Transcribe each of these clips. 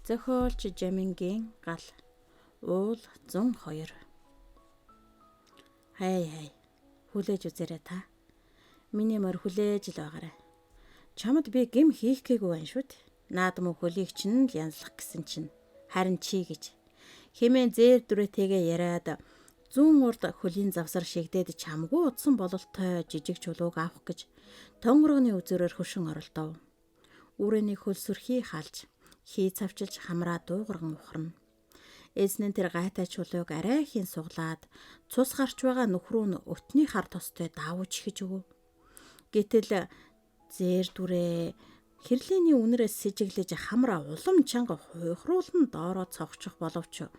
Зохиолч Жамингийн гал. Уул 102. Хай хай. Хүлээж үзээрэй та. Миний морь хүлээж л байгаарай. Чамд би гим хийх гээгүй байна шүү дээ. Наад мө хөлийг чинь л янзлах гэсэн чинь. Харин чи гэж. Хэмээн зээр дүрээтэйгээ яриад зүүн урд хөлийн завсар шигдээд чамгүй утсан бололтой жижиг чулууг авах гэж тонгоргоны үзүүрээр хөшин оролдов. Үрээний хөл сүрхий халж хий цавчилж хамраа дуугарган ухарна. Эзэн нь тэр гайтай чулууг арайхийн суглаад цус гарч байгаа нөхрөө нь өтний хар тостой даавууч хийж өгөв. Гэтэл зээр дүрээ хэрлээний үнэрээс сэжиглэж хамраа улам чанга хуйхруулан доороо цогчих боловч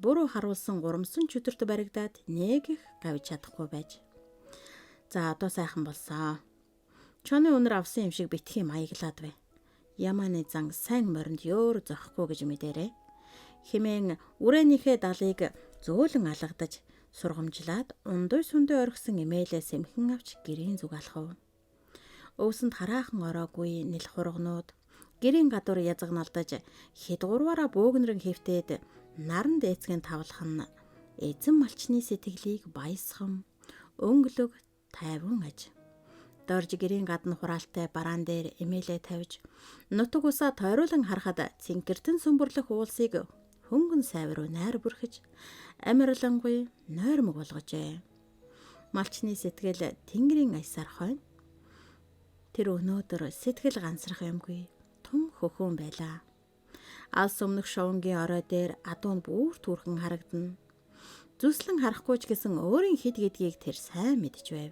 буруу харуулсан гурамсан чөтөрт баригдаад нэг их гавж чадахгүй байж. За одоо сайхан болсон. Чоны үнэр авсан юм шиг битгий маяглаад бай. Ямааны зан сайн моринд ёор зохихгүй гэж мэдэрээ. Химэн үрээнийхээ далыг зөөлөн алгадаж сургамжлаад ундуй сүндөө орхисон эмээлээ сэмхэн авч гэрийн зүг алхав. Өвсөнд хараахан ороогүй нэл хургнууд гэрийн гадуур язгналдаж хэд гурваараа бөөгнөрөн хэвтээд наран дээцгэн тавлах нь эзэн малчны сэтгэлийг баясгам өнгөлөг тайван аж. Дорж гэрийн гадна хураалтай бараан дээр эмээлээ тавьж нутаг усаа тойруулан харахад цэнкэртэн сүмбэрлэх уулсыг хөнгөн сайв руу найр бүрхэж амирлангүй нойрмог болгожээ. Малчны сэтгэл тэнгэрийн аясаар хойно. Тэр өнөөдөр сэтгэл гансрах юмгүй тун хөхөн байлаа. Алс өмнөх шовнгийн орой дээр адуу нь бүр түрхэн харагдана. Зүслэн харахгүй ч гэсэн өөрийн хэд гэдгийг тэр сайн мэдж байв.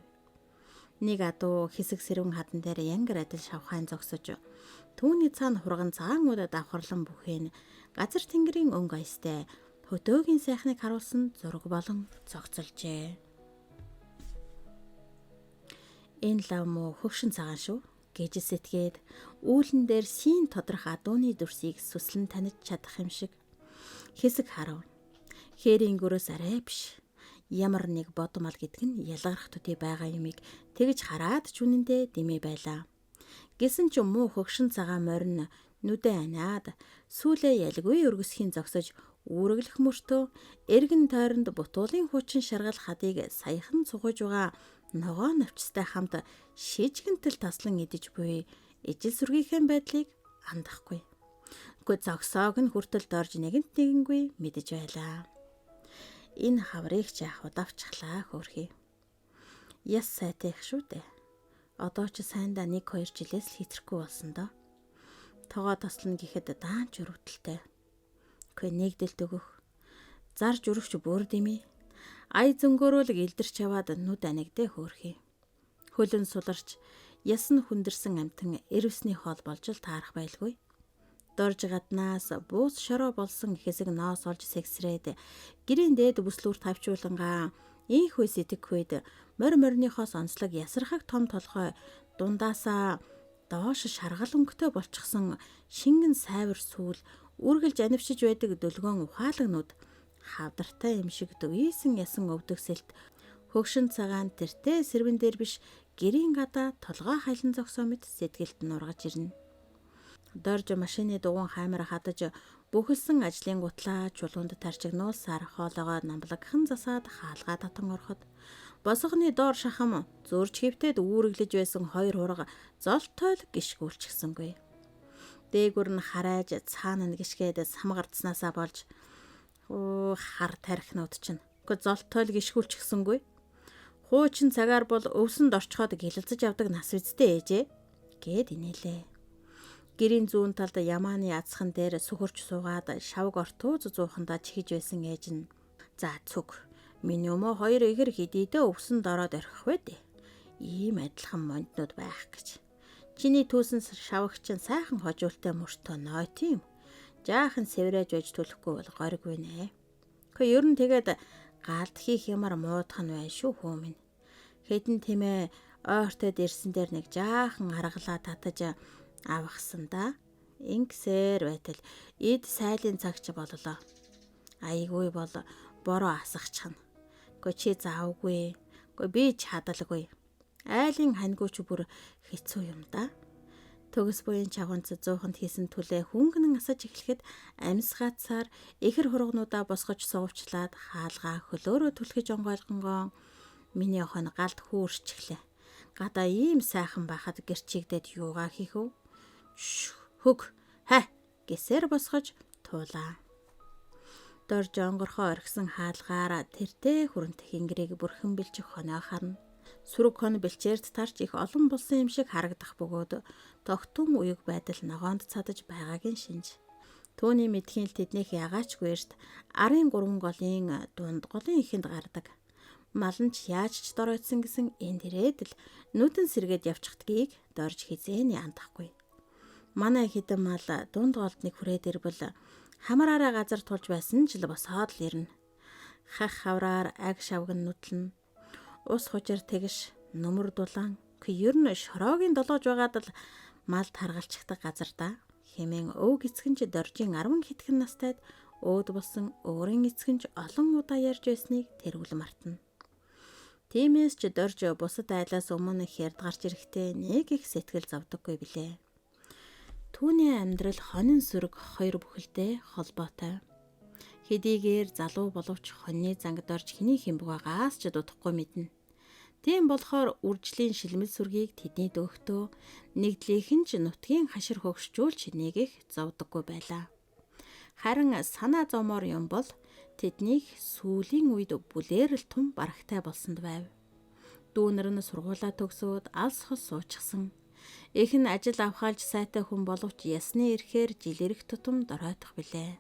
Нэг адуу хэсэг сэрвэн хадан дээр янгар адил шавхайн зогсож түүний цаана хурган цагаан удаа давхарлан бүхэн газар тэнгэрийн өнгө аястай хөтөөгийн сайхныг харуулсан зураг болон цогцолжээ. Энэ лав муу хөгшин цагаан шүү гэж сэтгээд үүлэн дээр сийн тодрох адууны дүрсийг сүслэн таних чадах юм шиг хэсэг харав. Хээрийн гөрөөс арай биш. Ямар нэг бодмал гэдэг нь ялгарх төдий байгаа юмыг тэгж хараад ч үнэндээ дэмий байлаа. Гэсэн ч муу хөгшин цагаан морин нүдэ аниад сүүлээ ялгүй өргөсхийн зогсож үүрэглэх мөртөө эргэн тойронд бутуулын хуучин шаргал хадыг саяхан цугаж байгаа ногоон навчтай хамт шижгэнтэл таслан идэж буй ижил сүргийнхээ байдлыг андахгүй. Үгүй зогсоог нь хүртэл дорж нэгэнт нэгэнгүй мэдэж байлаа. Энэ хаврыг ч яах удавчхлаа хөөрхий. Яс сайтай их шүү дээ. Одоо ч сайндаа 1 2 жилээс л хитрэхгүй болсон доо. Тогоо тослоно гэхэд даанч өрөвдөлтэй. Үгүй нэгдэлт өгөх. Зарж өрөвч бүр дэмий. Ая зөнгөөрөөл илдэрч яваад нүд анигдээ хөөрхий. Хөлөн суларч яс нь хүндэрсэн амтан эрвсний хоол болж л таарах байлгүй. Дорж гаднаас буус шороо болсон хэсэг ноос олж сэгсрээд гэрийн дээд бүслүүр тавьчуулангаа ийхүү сэтгэхүйд морь морьныхоос онцлог ясархаг том толгой дундаасаа доош шаргал өнгөтэй болчихсон шингэн сайвар сүүл үргэлж анивчиж байдаг дөлгөөн ухаалагнууд хавдартай юм шиг дөвийсэн ясан өвдөгсөлт хөгшин цагаан тэртээ сэрвэн дээр биш гэрийн гадаа толгой хайлан зогсоо мэт сэтгэлд нь ургаж ирнэ. Дорж машины дугуйн хаймар хадаж бүхэлсэн ажлын гутлаа чулуунд тарчигнуулсаар хоолоогоо намблагхан засаад хаалгаа татан ороход босгоны доор шахам зурж хэвтээд үүрэглэж байсан хоёр хурга золтойл гიშгүүлчихсэнгүй. Дээгүр нь харайж цаана нь гიშгээд самгардснаасаа болж өө хар тархинууд чинь. Үгүй золтойл гიშгүүлчихсэнгүй. Хуучин цагаар бол өвсөнд орчхоод гэлэлзэж явдаг нас үсттэй ээжээ гэд инээлээ. Гэрийн зүүн талд ямааны азхан дээр сөхөрч суугаад шавг ортууз зуухандаа чихэж байсан ээж нь за цүг миний өмөө хоёр ихэр хэдийдээ өвсөнд ороод орхих вэ дээ. Ийм адилхан монднууд байх гэж. Чиний түүсэн шавг чинь сайхан хожуултай мөртөө ной тийм. Жаахан сэврээж байж төлөхгүй бол гориг вэ нэ. Гэхдээ ер нь тэгээд гаалд хийх юмар муудах нь байна шүү хөө минь. Хэдэн тэмээ ойртоод ирсэн дээр нэг жаахан аргалаа татаж авахсан да. Ингэсээр байтал эд сайлын цагч боллоо. Айгүй бол бороо асахчихна. Гэхдээ чи заавгүй. Гэхдээ би ч хадалгүй. Айлын ханьгүй ч бүр хэцүү юм да. Төгс буян чавганц зууханд хийсэн түлээ хөнгөнөн асаж эхлэхэд амьсгаацаар ихэр хургнуудаа босгож сувчлаад хаалгаа хөлөөрөө түлхэж онгойлгонгоо миний охин галд хүүрчихлээ. Гадаа ийм сайхан байхад гэрчигдээд юугаа хийх вэ? Хөг хай гэсээр босгож туулаа. Дорж онгорхоо орхисон хаалгаар тэртээ хүрэнтэх ингэрийг бүрхэн бэлжих хоноо харна. Сүрэг хон бэлчээрт тарч их олон болсон юм шиг харагдах бөгөөд тогтун уяг байдал ногоонд цадаж байгаагийн шинж. Түүний мэдхийн л тэднийх ягаачгүй эрт арын гурван голын дунд голын ихэнд гардаг. Мал нь ч яаж ч доройтсон гэсэн энд ирээд л нүдэн сэргээд явчихдгийг дорж хизээний андахгүй. Манай хэдэн мал дунд голд нэг хүрээд ирвэл хамраараа газар тулж байсан ч л босоод л ирнэ. Хах хавраар аг шавг нь нүтлэнэ. Ус хужир тэгш нүмер дулаан ер нь шороогийн долоож байгаад л малд харгалчихдаг газар да. Хэмээн өвөг эцгэнч доржийн 10 хэдхэн настайд өөд болсон өөрийн эцгэнч олон удаа ярьж байсныг тэрүүл мартна. Тиймээс ч дорж бусад айлаас өмнө хярд гарч ирэхдээ нэг их сэтгэл зовдоггүй билээ. Түүний амьдрал хонин сүрэг хоёр бүхэлдээ холбоотой. Хэдийгээр залуу боловч хоньны занг дорж хэний хэмбэгаагаас ч дутахгүй мэднэ. Тийм болохоор үржлийн шилмэл сүргийг тэдний дөөхтөө нэгдлийнхэн ч нутгийн хашир хөгшчүүлж нэг их зовдоггүй байлаа. Харин санаа зовмоор юм бол тэднийг сүүлийн үед бүлээрэл тум барагтай болсонд байв. Дүүнэр нь сургуулаа төгсөөд алс хол суучихсан. Их нь ажил авахалж сайтай хүн боловч ясны ирэхээр жил ирэх тутам доройтох билээ.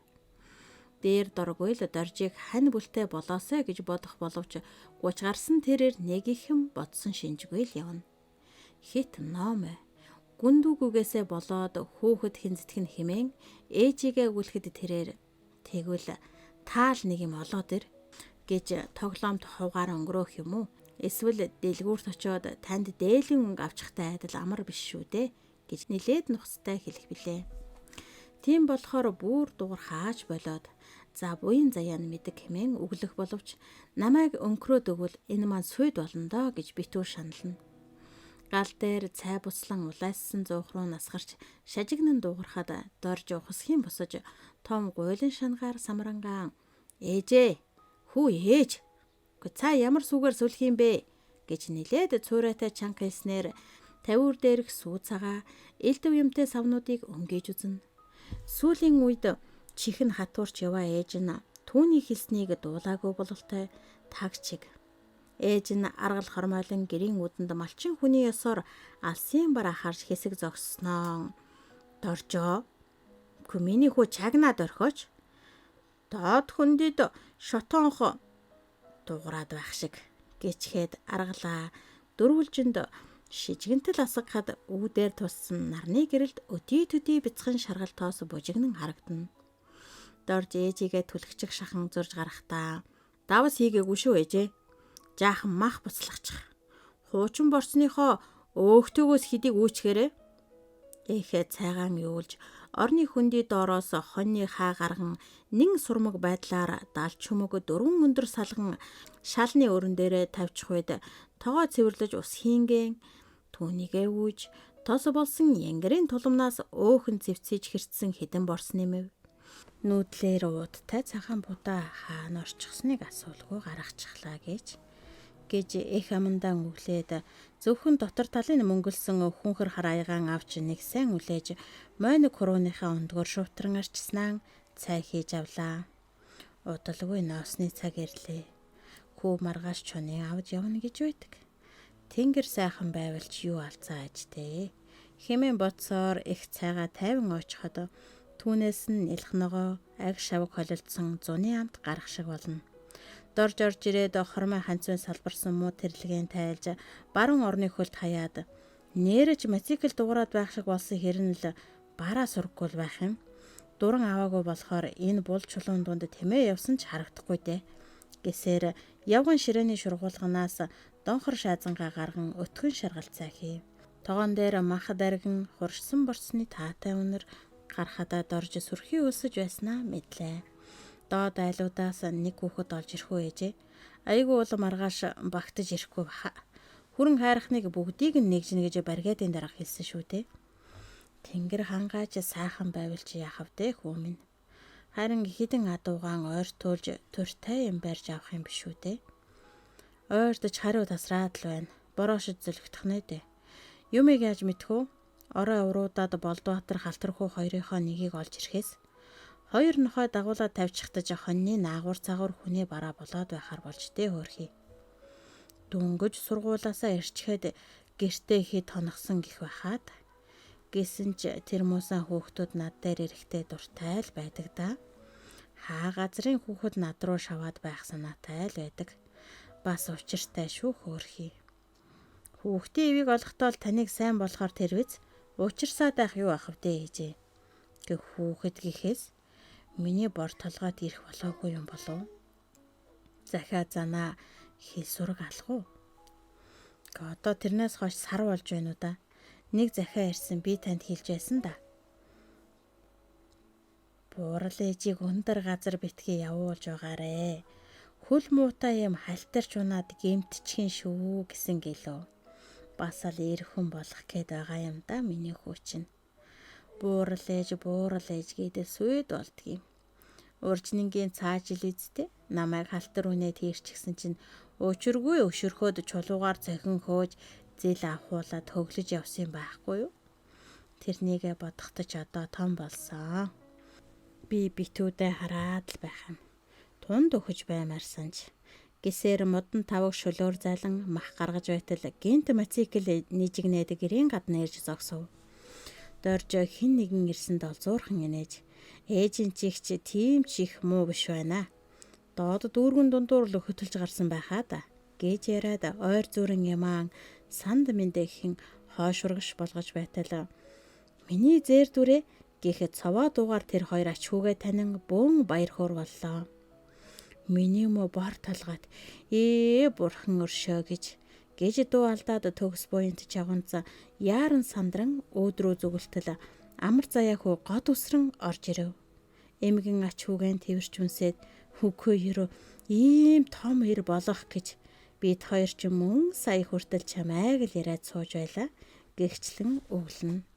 Дээр доргүй л доржийг хань бүлтэй болоосой гэж бодох боловч 30 гарсан тэрээр нэг ихэм бодсон шинжгүй л явна. Хит ном гүндүүгүйгээсээ болоод хүүхэд хинзэтгэн хэмээн ээжигээ өгүүлэхэд тэрээр тэгвэл таал нэг юм олоод ир гэж тоглоомт хувгаар өнгөрөөх юм уу? Эсвэл дэлгүүрт очиод танд дээлийн өнгө авчихтай адил амар биш шүү дээ гэж нилээд нухацтай хэлэх билээ. Тийм болохоор бүр дугар хааж болоод за буян заяа нь мэдэг хэмээн өглөх боловч намайг өнкрөөд өгвөл энэ маань сүйд болно доо гэж битүү шанална. Гал дээр цай буслан улайссан зуух руу насгарч шажигнан дуугархад дорж ухасхийн босож том гуйлан шангаар самрангаан ээжээ хүү ээж Гэхдээ цаа ямар сүгээр сүлэх юм бэ гэж нилээд цуурайтай чанга хэлснээр тавиур дээрх сүү цагаа элдв юмтай савнуудыг өнгөж үзнэ. Сүүлийн үед чихэн хатуурч яваа ээж нь түүний хэлснийг дуулаагүй бололтой таг чиг. Ээж нь аргал хормойлон гэрийн үдэнд малчин хүний ёсоор алсын бараа харж хэсэг зогссноо. Доржоо. Үгүй миний хүү чагнаад орхиоч. Доод хөндөд шотоонхо дуугараад байх шиг гэчгээд аргалаа дөрвөлжинд шижгэнтэл асгахад үүдээр туссан нарны гэрэлд өдий төдий бяцхан шаргал тоос бужигнан харагдана. Дорж ээжигээ түлхчих шахан зурж гарахдаа давс хийгээгүй шүү ээжээ. Жаахан мах буцлагчих. Хуучин борцныхоо өөхтөөгөөс хэдийг үүчгээрээ. Эхээ цайгаан юулж орны хөндөй доороос хоньны хаа гарган нэн сурмаг байдлаар далч чөмөг дөрвөн өндөр салган шалны өрөн дээрээ тавьчих үед тогоо цэвэрлэж ус хийнгэн түүнийгээ үүж тос болсон янгарын тулмнаас өөхөн зэвцээж хэрцсэн хідэн борс нэмэв. Нүүдлээр уудтай цагаан будаа хаана орчихсныг асуулгүй гаргачихлаа гэж эх амандан өглээд зөвхөн дотор талын мөнгөлсөн хүнхэр хар аягаан авч нэг сайн үлээж мойног хурууныхаа өндгөр шутран арчснаа цай хийж авлаа. Удалгүй ноосны цаг ирлээ. Хүү маргааш чонын авд явна гэж байдаг. Тэнгэр сайхан байвал ч юу алцаа ажтэй. Хэмээн бодсоор их цайгаа тайван оочход түүнээс нь нэлх ногоо аг шавг холилдсон зуны амт гарах шиг болно. Дорж орж ирээд хормой ханцын салбарсан муу тэрлэгийн тайлж баруун орны хөлд хаяад нээрэж мотоцикл дуурайд байх шиг болсон хэрэн л бараа сурггүй байх юм. Дуран аваагүй болохоор энэ бул чулуун дунд тэмээ явсан ч харагдахгүй дээ. Гэсээр явган ширээний шургуулганаас донхор шаазангаа гарган өтгөн шаргалцаа хийв. Тогоон дээр мах дарган хуршсан борцны таатай үнэр гарахадаа дорж сүрхий өлсөж байснаа мэдлээ. Доод айлуудаас нэг хүүхэд олж ирэх үү ээжээ. Айгүй улам маргааш багтаж ирэхгүй баха. Хүрэн хайрхныг бүгдийг нь нэгжнэ гэж баригадын дарга хэлсэн шүү дээ. Тэнгэр хангаач сайхан байвал чи яах вэ хүү минь? Харин хідэн адуугаан ойртуулж туртай юм барьж авах юм биш үү дээ. Ойртож хариу тасраад л байна. Бороошид зөлөгдөх нэ дээ. Юмыг яаж мэдэх вэ? Орой уруудаад Болдбаатар халтархуу хоёрынхоо нэгийг олж ирэхээс хоёр нохой дагуулад тавьчихтаж хоньны наагур цагуур хүний бараа болоод байхаар болж дээ хөөрхий. Дөнгөж сургуулаасаа ирчгээд гэртээ хэд хоногсон гих байхад гэсэн ч тэр муусан хүүхдүүд над дээр ирэхдээ дуртай л байдаг да. Хаа газрын хүүхэд над руу шаваад байх санаатай л байдаг. Бас учиртай шүү хөөрхий. Хүүхдийн ивийг олохдоо л таныг сайн болохоор тэрвэз учирсаад байх юу ах вэ ээжээ. Гэх хүүхэд гэхээс миний бор толгойд ирэх болоогүй юм болов. Захиа занаа хэл сураг алах уу? Гэ одоо тэрнээс хойш сар болж байна уу да. Нэг захиа ирсэн би танд хэлж байсан да. Буурал ээжийг өндөр газар битгий явуулж байгаарэ. Хөл муутай юм халтарч унаад гэмтчихин шүү гэсэн гэлөө. Бас л эрхэн болох гээд байгаа юм да миний хүү чинь. Буурал ээж буурал ээж гэдэг сүйд болдгийм. Уржнингийн цаажил үсттэй намайг халтар үнээд хийрчихсэн чинь өчөргүй өшөрхөөд чулуугаар цохин хөөж зэл авахуулаад хөглөж явсан юм байхгүй юу? Тэрнийгээ бодохдоо ч одоо том болсон. Би битүүдээ хараад л байх юм. Тунд өгөж баймаар санж. Гисээр модон таваг шөлөөр зайлан мах гаргаж байтал гинт мотоцикл нижигнээд гэрийн гадна ирж зогсов. Дорж хэн нэгэн ирсэнд олзуурхан инээж ээжийн чихч тийм ч их муу биш байна. Доод дүүргэн дундуур л хөтөлж гарсан байхаа да гэж яриад ойр зүрэн ямаан санд мэндэ гэхэн хойш урагш болгож байтал миний зээр дүрээ гэхэд цовоо дуугаар тэр хоёр ач хүүгээ танин бөөн баяр хөөр боллоо. Миний мө бор толгойд ээ бурхан өршөө гэж гэж дуу алдаад төгс буянт чавганц яаран сандран өөдрөө зүгэлтэл амар заяа хүү год үсрэн орж ирэв. Эмгэн ач хүүгэн тэрч үнсээд хөгхөө ерөө ийм том ир болох гэж бид хоёр ч мөн сая хүртэл чамайг л яриад сууж байлаа гэгчлэн өглөнө.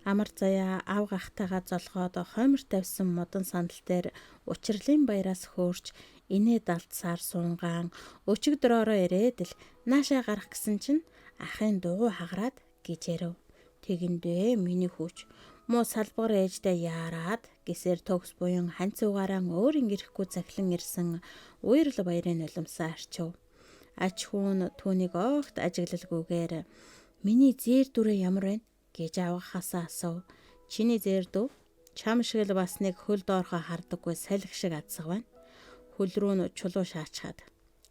Амар заяа ав гахтайгаа золгоод хоймор тавьсан модон сандал дээр учирлын баяраас хөөрч инээ далтсаар суунгаан өчигдрөөрөө ирээд л наашаа гарах гэсэн чинь ахын дугуй хагараад гэж ярив. Тэгэндээ миний хүүч муу салбар ээждээ яарад гисээр төгс буян ханцуугаараа өөр ингэрэхгүй цахилан ирсэн уярл баярын нулимсаа арчив. Ач хүүн түүнийг огт ажиглалгүйгээр миний зээр дүрээ ямар байна гэж авгахаасаа асуув. Чиний зээр дүү чам шиг л бас нэг хөл доорхоо хардаггүй салхи шиг адсаг байна. Хөл рүү нь чулуу шаачхаад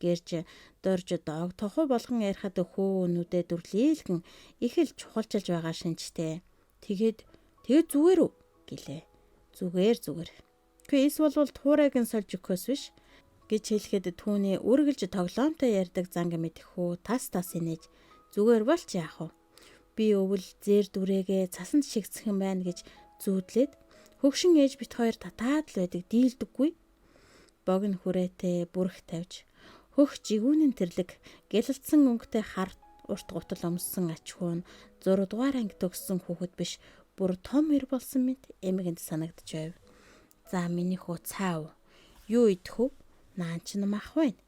гэрж дорж дог тухай болгон ярихад хүү нүдэ дүрлийлгэн их л чухалчилж байгаа шинжтэй. Тэгээд тэгээд зүгээр үү гэлээ. Зүгээр зүгээр. Үгүй эс болвол туурайг нь сольж өгөхөөс биш гэж хэлэхэд түүний үргэлж тоглоомтой ярьдаг занг мэдэх хүү тас тас инээж зүгээр бол ч яах вэ? Би өвөл зээр дүрээгээ цасанд шигцхэн байна гэж зүүдлээд хөгшин ээж бит хоёр татаад л байдаг дийлдэггүй. Богино хүрээтэй бүрх тавьж хөх жигүүнэн тэрлэг гэлэлцсэн өнгөтэй хар урт гутал өмссөн ач хүүн 6 дугаар анги төгссөн хүүхэд биш бүр том ир болсон мэт эмгэнд санагдж байв. За миний хүү цаав. Юу идэх вэ? Наан чинь мах байна.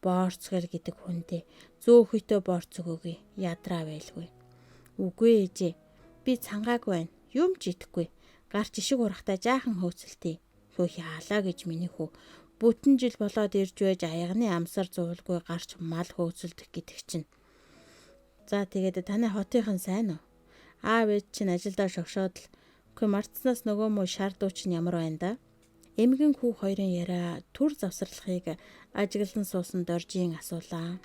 Боорцгол гэдэг хүндээ зөөхөйтэй боорцог өгье. Ядраа байлгүй. Үгүй ээжээ. Би цангаагүй байна. Юм ч идэхгүй. Гарч ишиг урахтай жаахан хөөцөлтий. Хөө яалаа гэж миний хүү бүтэн жил болоод ирж байж аягны амсар зуулгүй гарч мал хөөцөлдөх гэдэг чинь. За тэгээд таны хотынхан сайн уу? Аав ээж чинь ажилдаа шогшоод л үгүй мартснаас нөгөө муу шар дуу чинь ямар байна да? Эмгэн хүү хоёрын яриа түр завсарлахыг ажиглан суусан Доржийн асуулаа.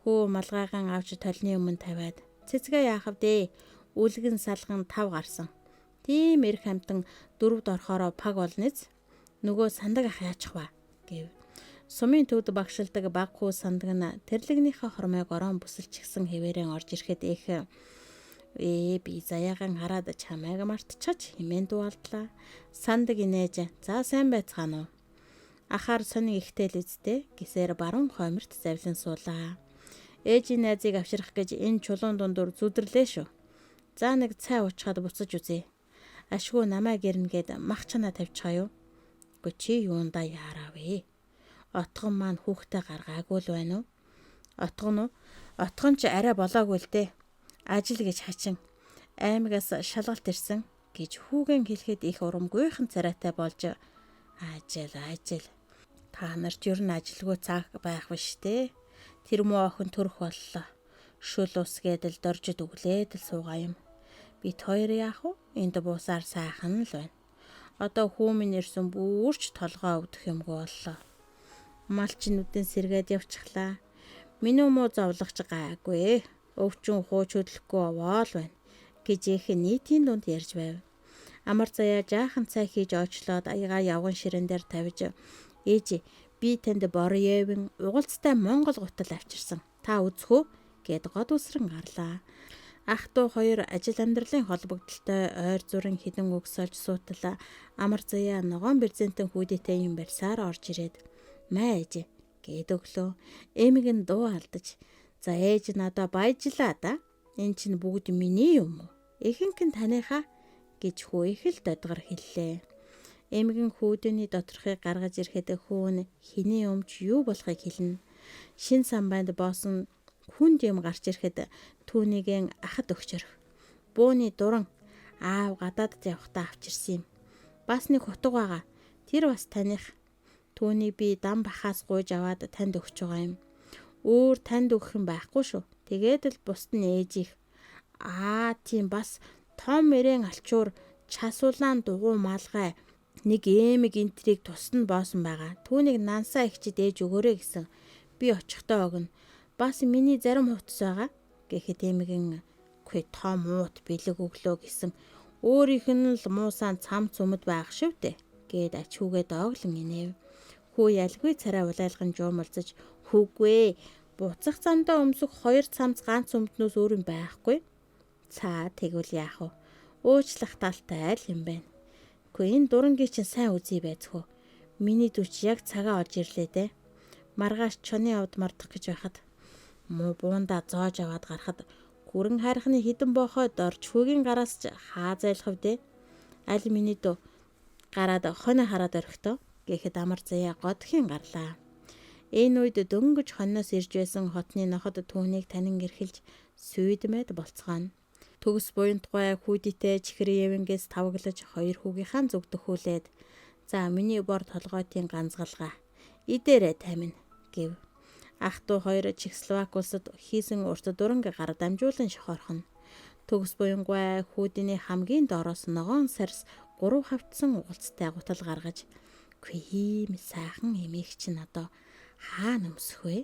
Хүү малгайгаан авч толны өмнө тавиад цэцгээ яах вэ? Үлгэн салган тав гарсан. Тийм эрх амтан дөрөвд орохороо паг болно биз? Нөгөө сандаг ах яачих вэ? Гэв. Сумын төвд багшилдаг баг хүү сандаг нь тэрлэгнийхээ хормойг орон бүсэлчихсэн хэвээрэн орж ирэхэд их би заяагаан хараад чамайг мартчихаж хэмээн дуу алдлаа. Сандаг инээж за сайн байцгаана уу? Ахаар сонин ихтэй л үсттэй гисээр баруун хойморт завлин суулаа. Ээжийн найзыг авчрах гэж энэ чулуун дундуур зүдэрлээ шүү. За нэг цай уучхад буцаж үзье. Ашгүй намайг ирнэ гэд мах чанаа тавьчихаа юу? Үгүй чи юундаа яараа вэ? Отгон маань хүүхдээ гаргаагүй л байна уу? Отгон уу? Отгон ч арай болоогүй л дээ. Ажил гэж хачин. Аймагаас шалгалт ирсэн гэж хүүгэн хэлэхэд их урамгүйхэн царайтай болж ажил ажил. Та нарт ер нь ажилгүй цаг байх биш дээ. Тэр муу охин төрөх боллоо. Шүл ус гэдэл доржид өглээд л суугаа юм. Бид хоёр яах вэ? Энд буусаар сайхан л байна. Одоо хүү минь ирсэн бүрч толгоо өвдөх юмгүй боллоо. Малчин нүдэн сэргээд явчихлаа. Миний муу зовлогч гайгүй. Өвчин хууч хөдлөхгүй овоол байна гэж их нийтийн дунд ярьж байв. Амар заяа жаахан цай хийж очлоод аягаа явган ширээн дээр тавьж ээж би танд Борьевын угалцтай Монгол гутал авчирсан. Та үзэх үү гэд год үсрэн гарлаа. Ах トゥ хоёр ажил амьдралын холбогдлолтой ойр зурын хідэн үг сольж суутал амар заяа ногоон брезентэн хүүдийтэй юм барьсаар орж ирээд маа ээж гэд өглөө. Эмиг нь дуу алдаж за ээж надаа баяжлаа да. Энэ чинь бүгд миний юм уу? Ихэнх нь таныхаа гэж хүү их л додгор хэллээ. Эмгэн хүүдэний доторхыг гаргаж ирэхэд хүүн хэний өмч юу болохыг хэлнэ. Шин самбайд боосон хүнд юм гарч ирэхэд түүнийг ахад өгчөрөх. Бууны дуран аав гадаадд явахдаа авчирсан юм. Бас нэг хутга байгаа. Тэр бас таних. Түүнийг би дам бахаас гуйж аваад танд өгч байгаа юм. Өөр танд өгөх юм байхгүй шүү. Тэгээд л бусд нь ээжих. Аа тийм бас том мэрэн алчуур часуулаан дугуй малгай нэг эмэг энтрийг тусад нь боосон байгаа. Түүнийг нансаа ихчид ээж өгөөрэй гэсэн. Би очихдоо өгнө. Бас миний зарим хувцас байгаа гэхэд эмэгэн үгүй том уут бэлэг өглөө гэсэн. Өөрийнх нь л муусаан цам цүмэд байх шив дээ гэд ач хүүгээ дооглон инээв. Хүү ялгүй царай улайлган жуумалзаж хүүгүй буцах замдаа өмсөх хоёр цамц ганц өмднөөс өөр юм байхгүй. Цаа тэгвэл яах вэ? Уучлах талтай л юм байна. Үгүй энэ дурангийн чинь сайн үзье байцхөө. Миний дүү чи яг цагаа олж ирлээ дээ. Маргааш чоны овд мардах гэж байхад муу буунда зоож аваад гарахад гүрэн хайрхны хідэн боохой дорж хүүгийн гараас ч хаа зайлах вэ? Аль миний дүү гараад хонио хараад орхитоо гэхэд амар заяа годхийн гарлаа. Энэ үед дөнгөж хоньноос ирж байсан хотны ноход түүнийг танин эрхэлж сүйдмэд болцгооно. Төгс буянтгай хүүдитэй чихэр явингээс тавглаж хоёр хүүгийнхаа зүгдөхүүлээд за миний бор толгойтын ганцгалгаа идээрэ таймна гэв. Ах トゥ хоёр Чехословак улсад хийсэн урт дуранг гар дамжуулан шохорхоно. Төгс буянгуй хүүдний хамгийн доороос ногоон сарс гурав хавтсан угалцтай гутал гаргаж үгүй ийм сайхан эмээх чинь одоо хаана өмсөх вэ?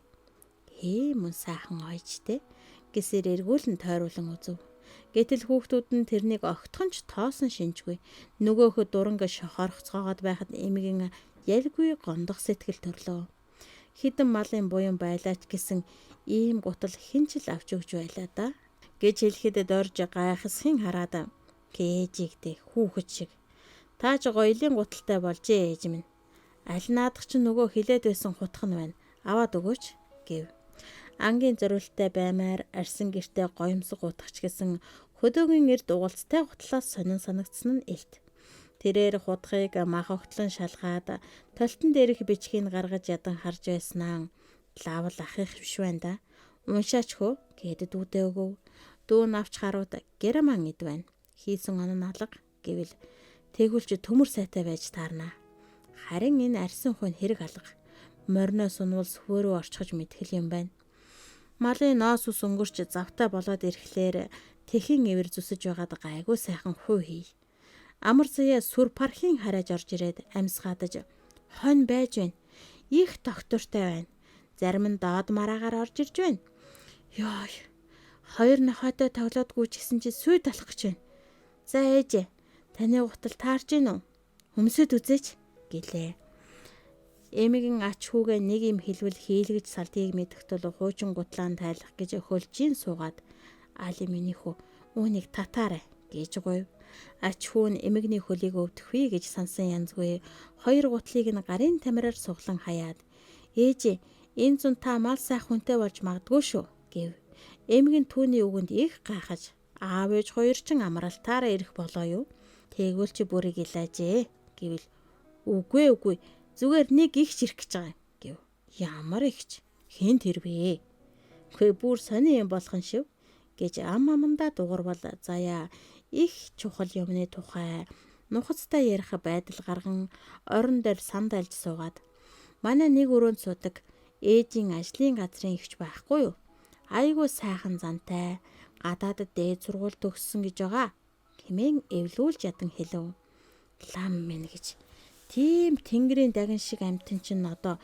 Хээ мөн сайхан ойжтэй гэсээр эргүүлэн тойруулан үзв. Гэтэл хүүхдүүд нь тэрнийг огтхон ч тоосон шинжгүй. Нөгөөхөд дуранг шохорхцоогоод байхад эмгэн ялгүй гондох сэтгэл төрлөө. Хідэн малын буян байлаач гэсэн ийм гутал хэн ч л авч өгч байлаа да гэж хэлэхэд дорж гайхасхийн хараад гээжигдээ хүүхэд шиг. Тааж гоёлын гуталтай болжээ ээж минь. Аль наадах чинь нөгөө хилээд байсан хутх нь байна. Аваад өгөөч гэв. Ангийн зориулттай баймаар арьсан гэртээ гоёмсог утгач гэсэн хөдөөгийн эрд угалцтай гутлаас сонин санагдсан нь элт. Тэрээр худхыг мах огтлон шалгаад толтон дээрх бичгийг гаргаж ядан харж байснаа лавл ахих биш байна да. Уншаач хөө гэд дүүдээ өгөв. Дүү навч харууд герман эд байна. Хийсэн он нь алга гэвэл тэгвэл чи төмөр сайтай байж таарна. Харин энэ арьсан хүн хэрэг алга. Мориноос унвал сөхөөрөө орчихож мэдхэл юм байна. Малын ноос ус өнгөрч завтай болоод ирэхлээр тэхэн эвэр зүсэж байгаад гайгүй сайхан хуу хий. Амар заяа сүр пархийн харааж орж ирээд амьсгаадаж хонь байж байна. Их доктортой байна. Зарим нь доод мараагаар орж ирж байна. Йой. Хоёр нохойтой тоглоодгүй ч гэсэн чи сүй талах гэж байна. За ээжээ, таны гутал таарч гин үү? Өмсөд үзээч гэлээ. Эмигэн ач хүүгээ нэг юм хэлвэл хийлгэж салдгийг мэдэх тул хуучин гутлаан тайлах гэж хөлжийн суугаад али миний хүү үүнийг татаарай гэж гуйв. Ач хүү нь эмэгний хөлийг өвдөх вэ гэж сансан янзгүй хоёр гутлыг нь гарын тамираар суглан хаяад ээжээ энэ зун та мал сайх хүнтэй болж магадгүй шүү гэв. Эмэг нь түүний үгэнд их гайхаж Аав ээж хоёр чин амралтаараа ирэх болоо юу? Тэгвэл чи бүрийг илаажээ гэвэл үгүй зүгээр нэг ихч ирэх гэж байгаа юм гэв. Ямар ихч? Хэн тэр вэ? Үгүй бүр сони юм болох нь шив гэж ам амандаа дуурвал заяа их чухал юмны тухай нухацтай ярих байдал гарган орон дээр сандалж суугаад манай нэг өрөөнд суудаг ээжийн ажлын газрын ихч байхгүй юу? Айгуу сайхан зантай гадаадд дээд сургууль төгссөн гэж байгаа хэмээн эвлүүлж ядан хэлв. Лам минь гэж тийм тэнгэрийн дагин шиг амьтан чинь одоо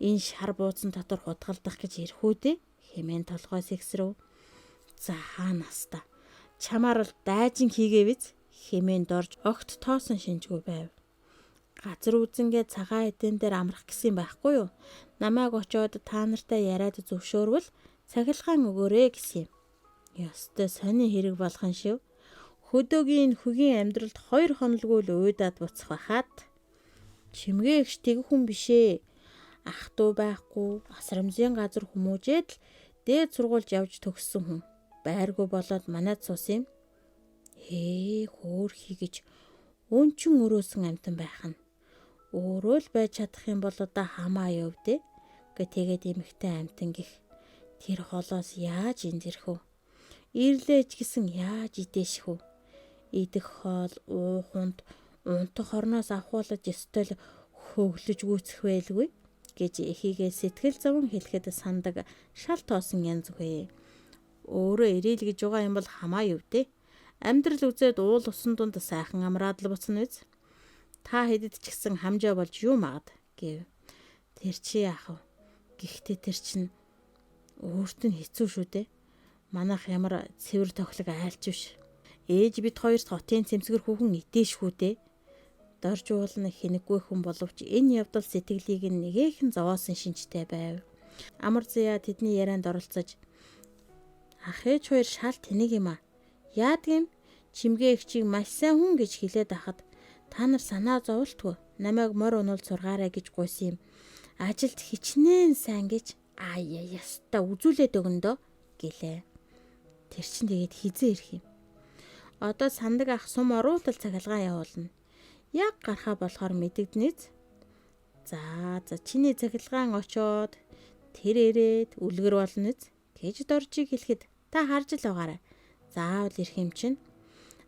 энэ шар бууцан дотор хутгалдах гэж ирэх үү дээ хэмээн толгой сэгсрэв. За хаанаста чамаар л дайжин хийгээвиз хэмээн дорж огт тоосон шинжгүй байв. Газар үзэнгээ цагаан эдэн дээр амрах гэсэн байхгүй юу? Намайг очиод та нартай яриад зөвшөөрвөл цахилгаан өгөөрэй гэсэн юм. Ёстой сони хэрэг болох нь шив. Хөдөөгийн хөгийн амьдралд 2 хонолгүй л уйдаад буцах байхад. Чимгээ эгч тэгэх хүн бишээ. Ах トゥ байхгүй асрамжийн газар хүмүүжээд л дээд сургуульд явж төгссөн хүн. Байргүй болоод манад суусан юм. Хээ хөөхий гэж өнчин өрөөсөн амьтан байх нь. Өөрөө л байж чадах юм бол одоо хамаа юу дээ. Гэ тэгээд эмэгтэй амьтан гих тэр холоос яаж энд ирэх вэ? Ирлээ ч гэсэн яаж идэших вэ? Идэх хоол, уухунд, унтах орноос авахуулаж ёстой л хөглөж гүйцэх байлгүй гэж эхийгээ сэтгэл зовон хэлэхэд сандаг шал тоосон янз үхэ. Өөрөө ирээл гэж байгаа юм бол хамаа юу дээ. Амьдрал үзээд уул усан дунд сайхан амраад л буцна биз. Та хэдэд ч гэсэн хамжаа болж юу магад гэв. Тэр чи яах вэ? Гэхдээ тэр чинь өөрт нь хэцүү шүү дээ. Манайх ямар цэвэр тохилог айлч биш. Ээж бид хоёрт хотын цэмцгэр хүүхэн идэшгүй дээ. Доржуул нь хинэггүй хүн боловч энэ явдал сэтгэлийг нь нэгэхэн зовоосон шинжтэй байв. Амар заяа тэдний ярианд оролцож ах ээж хоёр шал тэнэг юм а. Яадаг юм? Чимгээ эгчийг маш сайн хүн гэж хэлээд ахад та нар санаа зовлтгүй. Намайг морь унуул сургаарай гэж гуйсан юм. Ажилд хичнээн сайн гэж аяа яста үзүүлээд өгөн дөө гэлээ. Тэр чинь тэгээд хизээ ирэх юм. Одоо сандаг ах сум оруулал цахилгаан явуулна. Яг гарахаа болохоор мэдэгдэнэ. За чиний цахилгаан очоод тэр ирээд үлгэр болно гэж доржийг хэлэхэд та харж л байгаарай. Заавал ирэх юм чинь.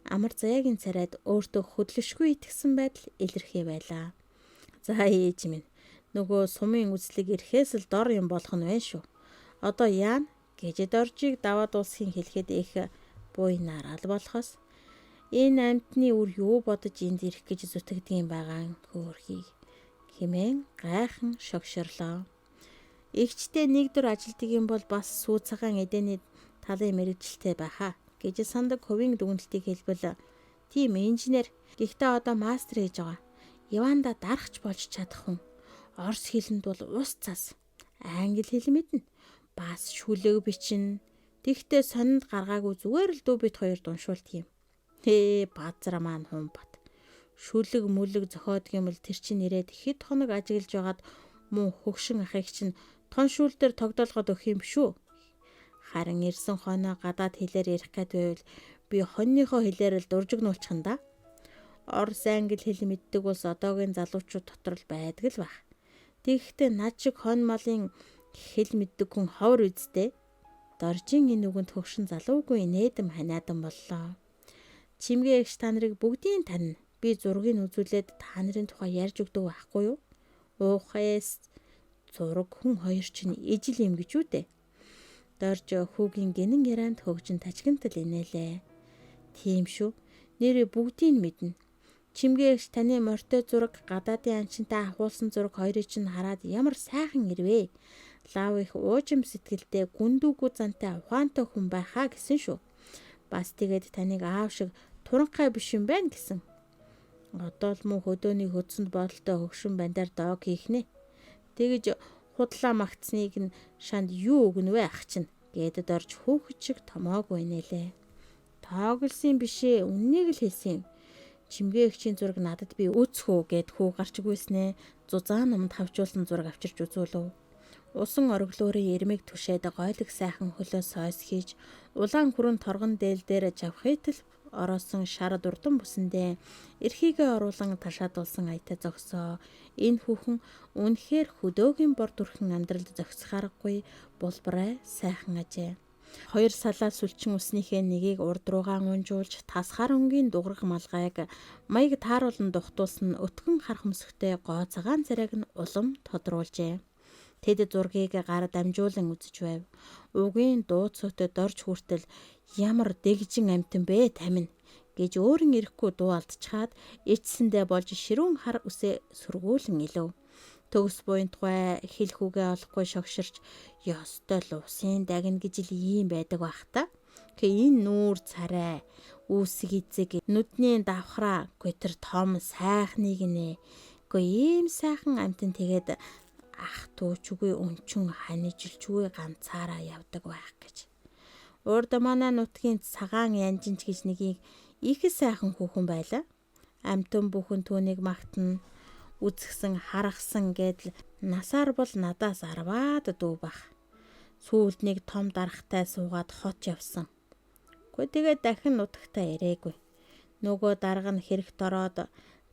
Амар заяагийн царайд өөртөө хөдлөшгүй итгэсэн байдал илэрхий байлаа. За ээж минь нөгөө сумын үзлэг ирэхээс л дор юм болох нь байна шүү. Одоо яана гэж доржийг даваад дуусхийг хэлэхэд их буйнараа л болохоос энэ амьтны үр юу бодож энд ирэх гэж зүтгэдэг юм байгаа хөөрхийг хэмээн гайхан шогшорлоо. Игчтэй нэг дөр ажилтдаг юм бол бас сүү цагаан эдэний талын мэрэгжилтэй байхаа гэж сандаг хувийн дүгнэлтийг хэлбэл тийм инженер гэхдээ одоо мастер хийж байгаа. Иванда дарахч болж чадах хүн. Орос хэлэнд бол ус цас. Англи хэл мэднэ. Бас шүлэг бичин. Тэгтээ сонинд гаргаагүй зүгээр л дүү бит хоёр дуншуулт юм. Хээ базра маань хүн бат. Шүлэг мүлэг зохиодг юм л тэр чинь ирээд хэд хоног ажиглаж байгаад мөн хөгшин ахыг чинь тон шүүл дээр тогтоолгоод өгөх юм шүү. Харин ирсэн хоноо гадаад хэлээр ярих гээд байвал би хоньныхоо хэлээр л дуржигнуулчих нь да. Орос англи хэл мэддэг улс одоогийн залуучууд дотор л байдаг л байх. Тэгэхдээ над шиг хонь малын хэл мэддэг хүн ховор үсттэй. Доржийн энэ үгэнд хөгшин залуугүй нээдэм ханиадан боллоо. Чимгээ эгч та нарыг бүгдийн танина. Би зургийг үзүүлээд та нарын тухай ярьж өгдөг байхгүй юу? Уухээс зураг хүн хоёр чинь ижил юм гэж үү дээ. Дорж хүүгийн гинэн ярианд хөгжин тажигнтал инээлээ. Тийм шүү. Нэрээ бүгдийг мэднэ. Чимгээ эгч таны морьтой зураг гадаадын анчинтай ахуулсан зураг хоёрыг чинь хараад ямар сайхан ирвэ. Лав их уужим сэтгэлтэй гүндүүгүй зантай ухаантай хүн байхаа гэсэн шүү. Бас тэгээд таныг аав шиг туранхай биш юм байна гэсэн. Одоо л мөн хөдөөний хөдсөнд бодолтой хөгшин бандар дог хийх нэ. Тэгэж худлаа магтсныг нь шанд юу өгнө вэ ах чинь гэдэд орж хүүхэд шиг томоогүй нэлээ. Тооглосон бишээ үннийг л хэлсэн юм. Чимгээ эгчийн зураг надад би үүсэх үү гэд хүү гарч гүйснээ зузаан номд хавчуулсан зураг авчирч үзүүлв. Усан ориглуурын ирмэг түшээд гойлог сайхан хөлөө сойс хийж улаан хүрэн торгон дээл дээр жавхитл ороосон шар дурдан бүсэндээ эрхийгээ оруулан ташаадуулсан аятай зогсоо. Энэ хүүхэн үнэхээр хөдөөгийн бор дүрхэн амьдралд зохицох аргагүй булбарай сайхан ажээ. Хоёр салаа сүлчин үснийхээ нэгийг урд руугаа унжуулж тас хар өнгийн дуграг малгайг маяг тааруулан духтуулсан өтгөн хар хөмсгтэй гоо цагаан царайг нь улам тодруулжээ. Тэд зургийг гар дамжуулан үзэж байв. Угийн дууцуутай дорж хүртэл ямар дэгжин амтан бэ тамин гэж өөрийн ирэхгүй дуу алдчихад эцсэндээ болж ширүүн хар үсээ сөргүүлэн илв. Төгс буянтгай хэлхүүгээ олохгүй шогширч ёстой л усын дагна гэж л ийм байдаг бах та. Гэ энэ нүүр царай үүсэг эзэг нүдний давхраа гүй тэр том сайхныг нэ. Гүй ийм сайхан амтан тэгээд ах түүчгүй өнчөн ханижилчгүй ганцаараа явдаг байх гэж. Урд манай нутгийн цагаан янжинч гэж нэгийг их сайхан хүүхэн байлаа. Амтан бүхэн түүнийг магтана. Үзгсэн харахсан гэдэл насаар бол надаас 10-аад дүү бах. Сүүлд нэг том дарахтай суугаад хот явсан. Гэхдээ тэгээд дахин нутагтаа ирээгүй. Нөгөө дарга нь хэрэгт ороод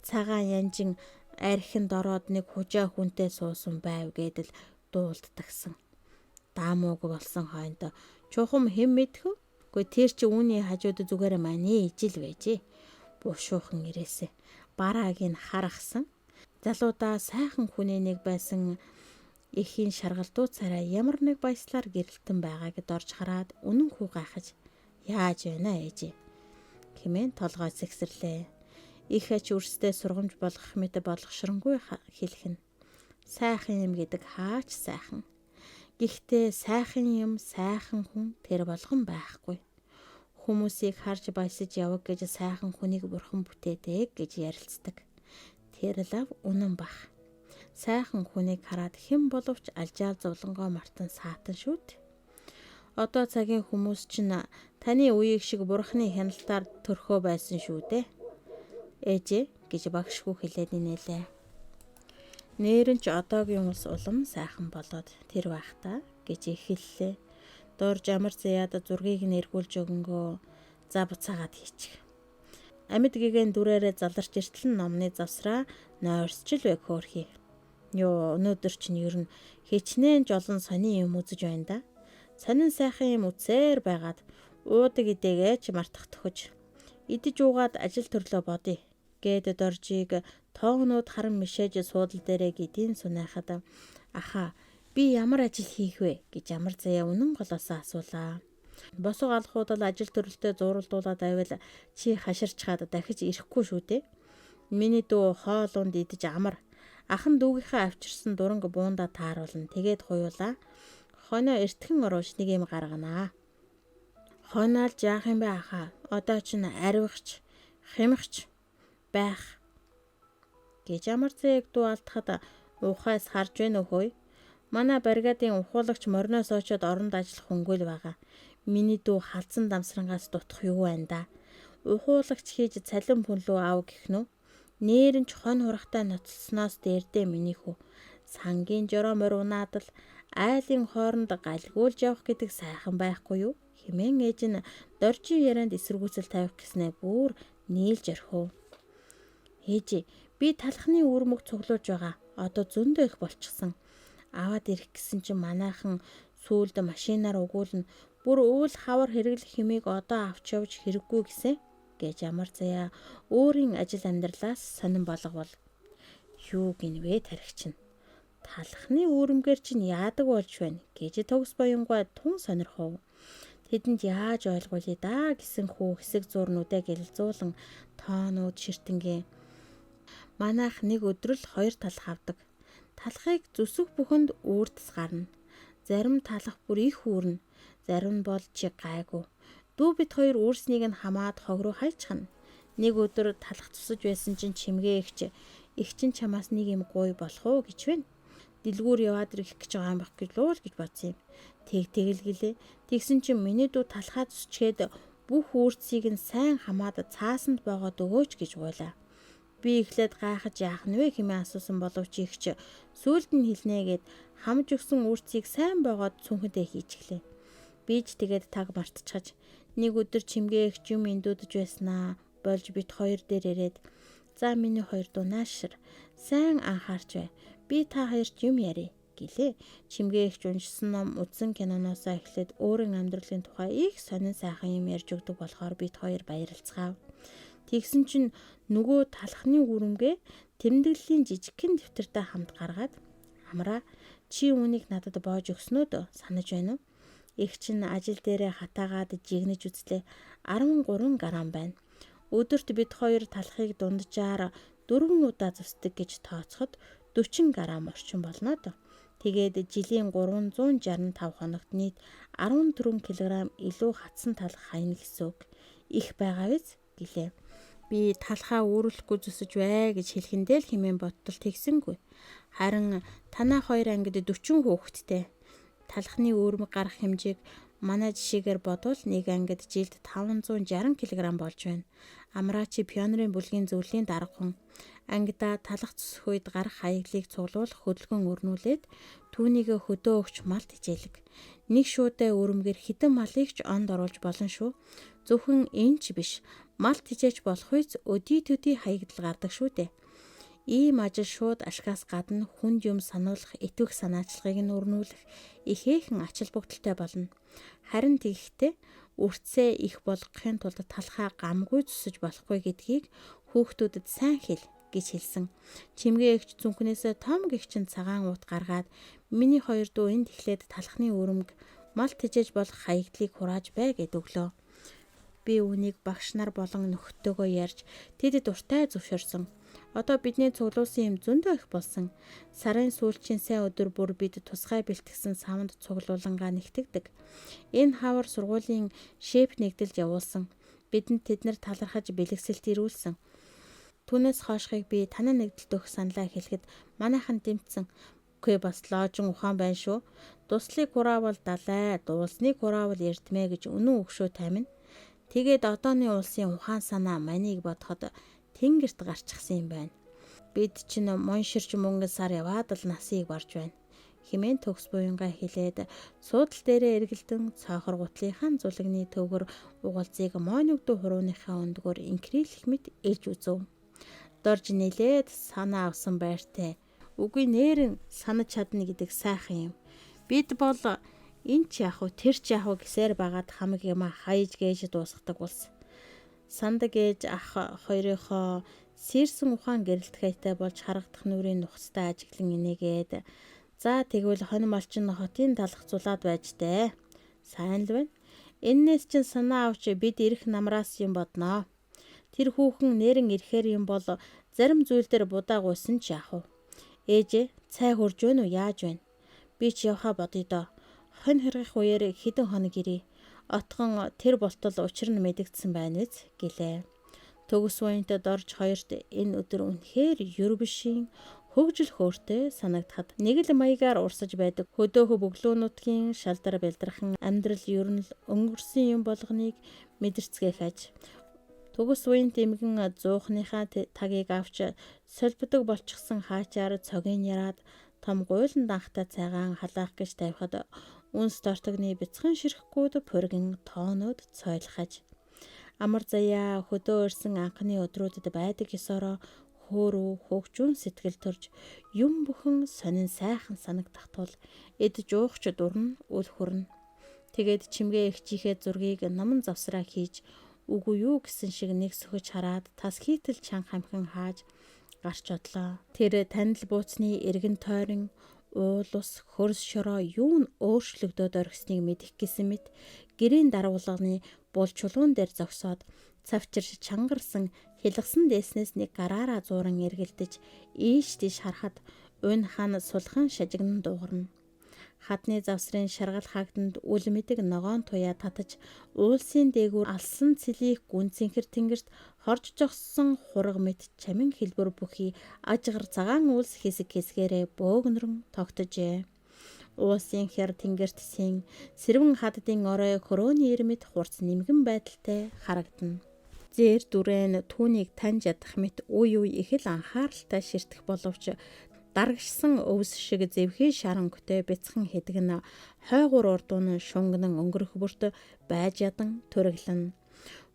цагаан янжин архинд ороод нэг хужаа хүнтэй суусан байв гэдэл дуулддагсан. Даамууг болсон хойнд чухам хэн мэдэх вэ? Гэхдээ тэр чи үүний хажууд зүгээр маний ижил байжээ. Бушуухан ирээсэ. Барааг нь харахсан. Залуудаа сайхан хүний нэг байсан эхийн шаргалдуу царай ямар нэг баяслаар гэрэлтэн байгааг дорж хараад үнэн хүү гайхаж яаж байна ээжээ хэмээн толгой сэгсэрлээ. Их ач үрсдээ сургамж болгох мэт болгошронгүй хэлэх нь. Сайхан юм гэдэг хаач сайхан. Гэхдээ сайхан юм, сайхан хүн тэр болгон байхгүй. Хүмүүсийг харж баясаж яваг гэж сайхан хүнийг бурхан бүтээдэг гэж ярилцдаг. Тэр лав үнэн бах. Сайхан хүнийг хараад хэн боловч алжаал зовлонгоо мартан саатан шүү дээ. Одоо цагийн хүмүүс чинь таны үеийг шиг бурханы хяналтаар төрхөө байсан шүү дээ. Ээжээ гэж багшгүй хэлээд инээлээ. Нээрэн ч одоогийн улс улам сайхан болоод тэр байх та гэж эхэллээ. Дорж амар заяад зургийг нь эргүүлж өгөнгөө за буцаагаад хийчих. Амьд гэгэн дүрээрээ заларч иртэл нь номны завсраа нойрсчил байг хөөрхий. Йоо өнөөдөр чинь ер нь хичнээн жолон сони юм үзэж байна да. Сонин сайхан юм үзсээр байгаад уудаг идэгээ ч мартах төхөж. Идэж уугаад ажил төрлөө бодъё гээд Доржийг тоогнууд харан мишээж суудал дээрээ гэдийн сунайхад аха би ямар ажил хийх вэ гэж амар заяа үнэн голоосоо асуулаа. Босго алхуудал ажил төрөлтөө зууралдуулаад байвал чи хаширчхаад дахиж ирэхгүй шүү дээ. Миний дүү хоол унд идэж амар. Ахан дүүгийнхээ авчирсан дуранг буунда тааруулна. Тэгээд хуйлаа. Хоноо эртхэн оруулж нэг юм гарганаа. Хоноолж яах юм бэ ахаа? Одоо чинь аривхч, хямхч байх гэж амар зээг дүү алдахад ухаас харж байна өхөө. Манай бригадын ухуулагч мориноос очоод оронд ажиллах хүнгүй л байгаа. Миний дүү халдсан дамсрангаас дутах юу байна да. Ухуулагч хийж цалин пүнлүү ав гэх нү. Нээрэн ч хон хурахтай ноцолсноос дээрдээ миний хүү. Сангийн жороо морь унаад л айлын хооронд галгиулж явах гэдэг сайхан байхгүй юу? Хэмээн ээж нь Доржийн ярианд эсэргүүцэл тавих гэснээ бүр нийлж орхив. Ээжээ би талхны үрмөг цуглуулж байгаа. Одоо зөндөө их болчихсон. Аваад ирэх гэсэн чинь манайхан сүүлд машинаар угуулна. Бүр уул хавар хэрэглэх хэмээг одоо авч явж хэрэггүй гэсэн гэж амар заяа өөрийн ажил амьдралаас сонин болговол юу гинвэ тархич нь. Талхны үүрмгээр чинь яадаг болж байна гэж төгс буянгай тун сонирхов. Тэдэнд яаж ойлгуулъя даа гэсэн хүү хэсэг зур нүдэ гялзуулан тоонууд ширтэнгээ. Манайх нэг өдөр л хоёр талх авдаг. Талхыг зүсэх бүхэнд үүрдэс гарна. Зарим талх бүр их үүрнэ. Зарим нь бол чи гайгүй. Дүү бит хоёр үүрснийг нь хамаад хог руу хайчихна. Нэг өдөр талх цусаж байсан чинь чимгээ ихч их чинь чамаас нэг юм гуй болох уу гэж байна. Дэлгүүр яваад ирэх гэж байгаа юм баг гэлөө л гэж бодсон юм. Тэг тэгэл гэлээ. Тэгсэн чинь миний дүү талхаа цусчгээд бүх үүрцгийг нь сайн хамаад цаасанд боогоод өгөөч гэж гуйлаа. Би эхлээд гайхаж яах нь вэ хэмээн асуусан боловч ихч сүүлд нь хэлнэ гэд хамж өгсөн үрцгийг сайн боогоод цүнхэндээ хийчихлээ. Би ч тэгээд таг мартчихаж нэг өдөр чимгээ эгч юм эндүүдэж байснаа болж бит хоёр дээр ирээд за миний хоёр дүү наашир сайн анхаарч бай. Би та хоёрт юм ярив гэлээ. Чимгээ эгч уншсан ном үзсэн киноноосоо эхлээд өөрийн амьдралын тухай их сонин сайхан юм ярьж өгдөг болохоор бит хоёр баярлцгаав. Тэгсэн чинь нөгөө талхны үрэмгээ тэмдэглэлийн жижигхэн дэвтэртэй хамт гаргаад амраа чи үүнийг надад боож өгснөө дөө санаж байна уу? Эх чинь ажил дээрээ хатаагаад жигнэж үзлээ. 13 грамм байна. Өдөрт бид хоёр талхыг дунджаар 4 удаа зүсдэг гэж тооцоход 40 грамм орчим болно доо. Тэгээд жилийн 365 хоногт нийт 14 кг илүү хатсан талх хайна гэсэн үг. Их байгаа биз гэлээ. Би талхаа үүрүүлэхгүй зүсэж бай гэж хэлэхэндээ л хэмээн боттол тэгсэнгүй. Харин танаа хоёр ангид 40 хүүхэдтэй. Талхны үүрмэг гарах хэмжээг манай жишээгээр бодвол нэг ангид жилд 560 кг болж байна. Амраа чи пионерын бүлгийн зөвлөлийн дарга хүн. Ангидаа талах зүсэх үед гарах хаягдлыг цуглуулах хөдөлгөөн өрнүүлээд түүнийг хөдөө өгч малт хичээлэг. Нэг шүүдээ өрөмгөр хэдэн малыг ч онд оруулж болно шүү. Зөвхөн энэ ч биш. Малт хичээж болох үйц өдий төдий хаягдал гардаг шүү дээ. Ийм ажил шууд ашгаас гадна хүнд юм сануулах итгэх санаачлагыг нь өрнүүлэх ихээхэн ач холбогдолтой болно. Харин тэгэхдээ үрцээ их болгохын тулд талхаа гамгүй зүсэж болохгүй гэдгийг хүүхдүүдэд сайн хэл гэж хэлсэн. Чимгээ эгч зүнхнээсээ том гэгчин цагаан уут гаргаад миний хоёр дүү энд эхлээд талхны өрөмг мал тижээж болох хаягдлыг хурааж бай гэд өглөө. Би үүнийг багш нар болон нөхдөдөө ярьж тэдэд дуртай зөвшөөрсөн. Одоо бидний цуглуулсан юм зөндөө их болсон. Сарын сүүлчийн сайн өдөр бүр бид тусгай бэлтгэсэн савнд цуглуулангаа нэгтгэдэг. Энэ хавар сургуулийн шеф нэгдэлж явуулсан. Бидэнд тэд нар талархаж бэлэгсэлт ирүүлсэн. Түүнээс хойшхыг би танай нэгдэлд өгөх саналаа хэлэхэд манайхан дэмтсэн. Үгүй бас лоожин ухаан байна шүү. Дуслыг хураавал далай, дуулсныг хураавал эрдмэ гэж үнэн өгшөө таймна. Тэгээд одооны улсын ухаан санаа манийг бодоход тэнгэрт гарчихсан юм байна. Бид чинь монширч мөнгө сар яваад л насыг барж байна. Химэн төгс буянгаа хилээд суудал дээрээ эргэлдэн цоохор гутлынхаа зулагны төвгөр угалзыг мойногдуу хурууныхаа өндгөөр инкрилэх мэт ээлж үзв. Дорж нилээд санаа авсан байртай. Үгүй нээрэн санаж чадна гэдэг сайхан юм. Бид бол энэ ч яах вэ тэр ч яах вэ гэсээр багаад хамаг юма хаяж гээж дуусгадаг улс. Сандаг ээж ах хоёрынхоо сэрсэн ухаан гэрэлтгайтай болж харагдах нүрийн нухацтай ажиглан инээгээд за тэгвэл хонь малчин хотын талах зулаад байж дээ. Сайн л байна. Эннээс чинь санаа авч бид ирэх намраас юм бодноо. Тэр хүүхэн нэрэн ирэхээр юм бол зарим зүйл дээр будаа гуйсан ч яах вэ? Ээжээ цай хурж байна уу яаж байна? Би ч явхаа бодъё доо. Хонь хэргэх үеэр хэдэн хоног ирээ. Отгон тэр болтол учир нь мэдэгдсэн байна биз гэлээ. Төгс уянтай дорж хоёрт энэ өдөр үнэхээр юр бишийн хөгжил хөөртэй санагдахад нэг л маягаар урсаж байдаг хөдөөхө бөглөө нутгийн шалдар бэлдэрхэн амьдрал ер нь л өнгөрсөн юм болгоныг мэдэрцгээх аж. Төгс уян тэмгэн зуухныхаа тагийг авч солбодог болчихсон хаачаар цогийн яраад том гуйлан данхтай цайгаан халаах гэж тавихад үнс тортогны бяцхан ширхгүүд пургин тоонууд цойлохаж. Амар заяа хөдөө өрсөн анхны өдрүүдэд байдаг ёсороо хөөрөө хөгжүүн сэтгэл төрж юм бүхэн сонин сайхан санагдах тул эд жуухч дурна үл хүрнэ. Тэгээд чимгээ эгчийнхээ зургийг номон завсраа хийж үгүй юу гэсэн шиг нэг сөхөж хараад тас хийтэл чанга хамхин хааж гарч одлоо. Тэр танил бууцны эргэн тойрон уул ус хөрс шороо юу нь өөрчлөгдөөд орхисныг мэдэх гэсэн мэт гэрийн даргуулганы бул чулуун дээр зогсоод цавчирч чангарсан хилгасан дээснээс нэг гараараа зууран эргэлдэж ийш тийш харахад уйн хаан сулхан шажигнан дуугарна. Хадны завсрын шаргал хаагданд үл мэдэг ногоон туяа татаж уулсын дээгүүр алсан цэлийг гүн цэнхэр тэнгэрт хорж зогссон хураг мэт чамин хэлбэр бүхий ажгар цагаан үйлс хэсэг хэсгээрээ бөөгнөрөн тогтожээ. Уулсын хяр тэнгэрт син сэрвэн хаддын орой хөрөөний ирмэд хурц нэмгэн байдалтай харагдана. Зээр дүрэн түүнийг таньж ядах мэт үе үе их л анхааралтай ширтэх боловч дарагшсан өвс шиг зэвхий шар өнгөтэй бяцхан хэдэг нь хойгуур урдуун шунганан өнгөрөх бүрт байж ядан түрэглэнэ.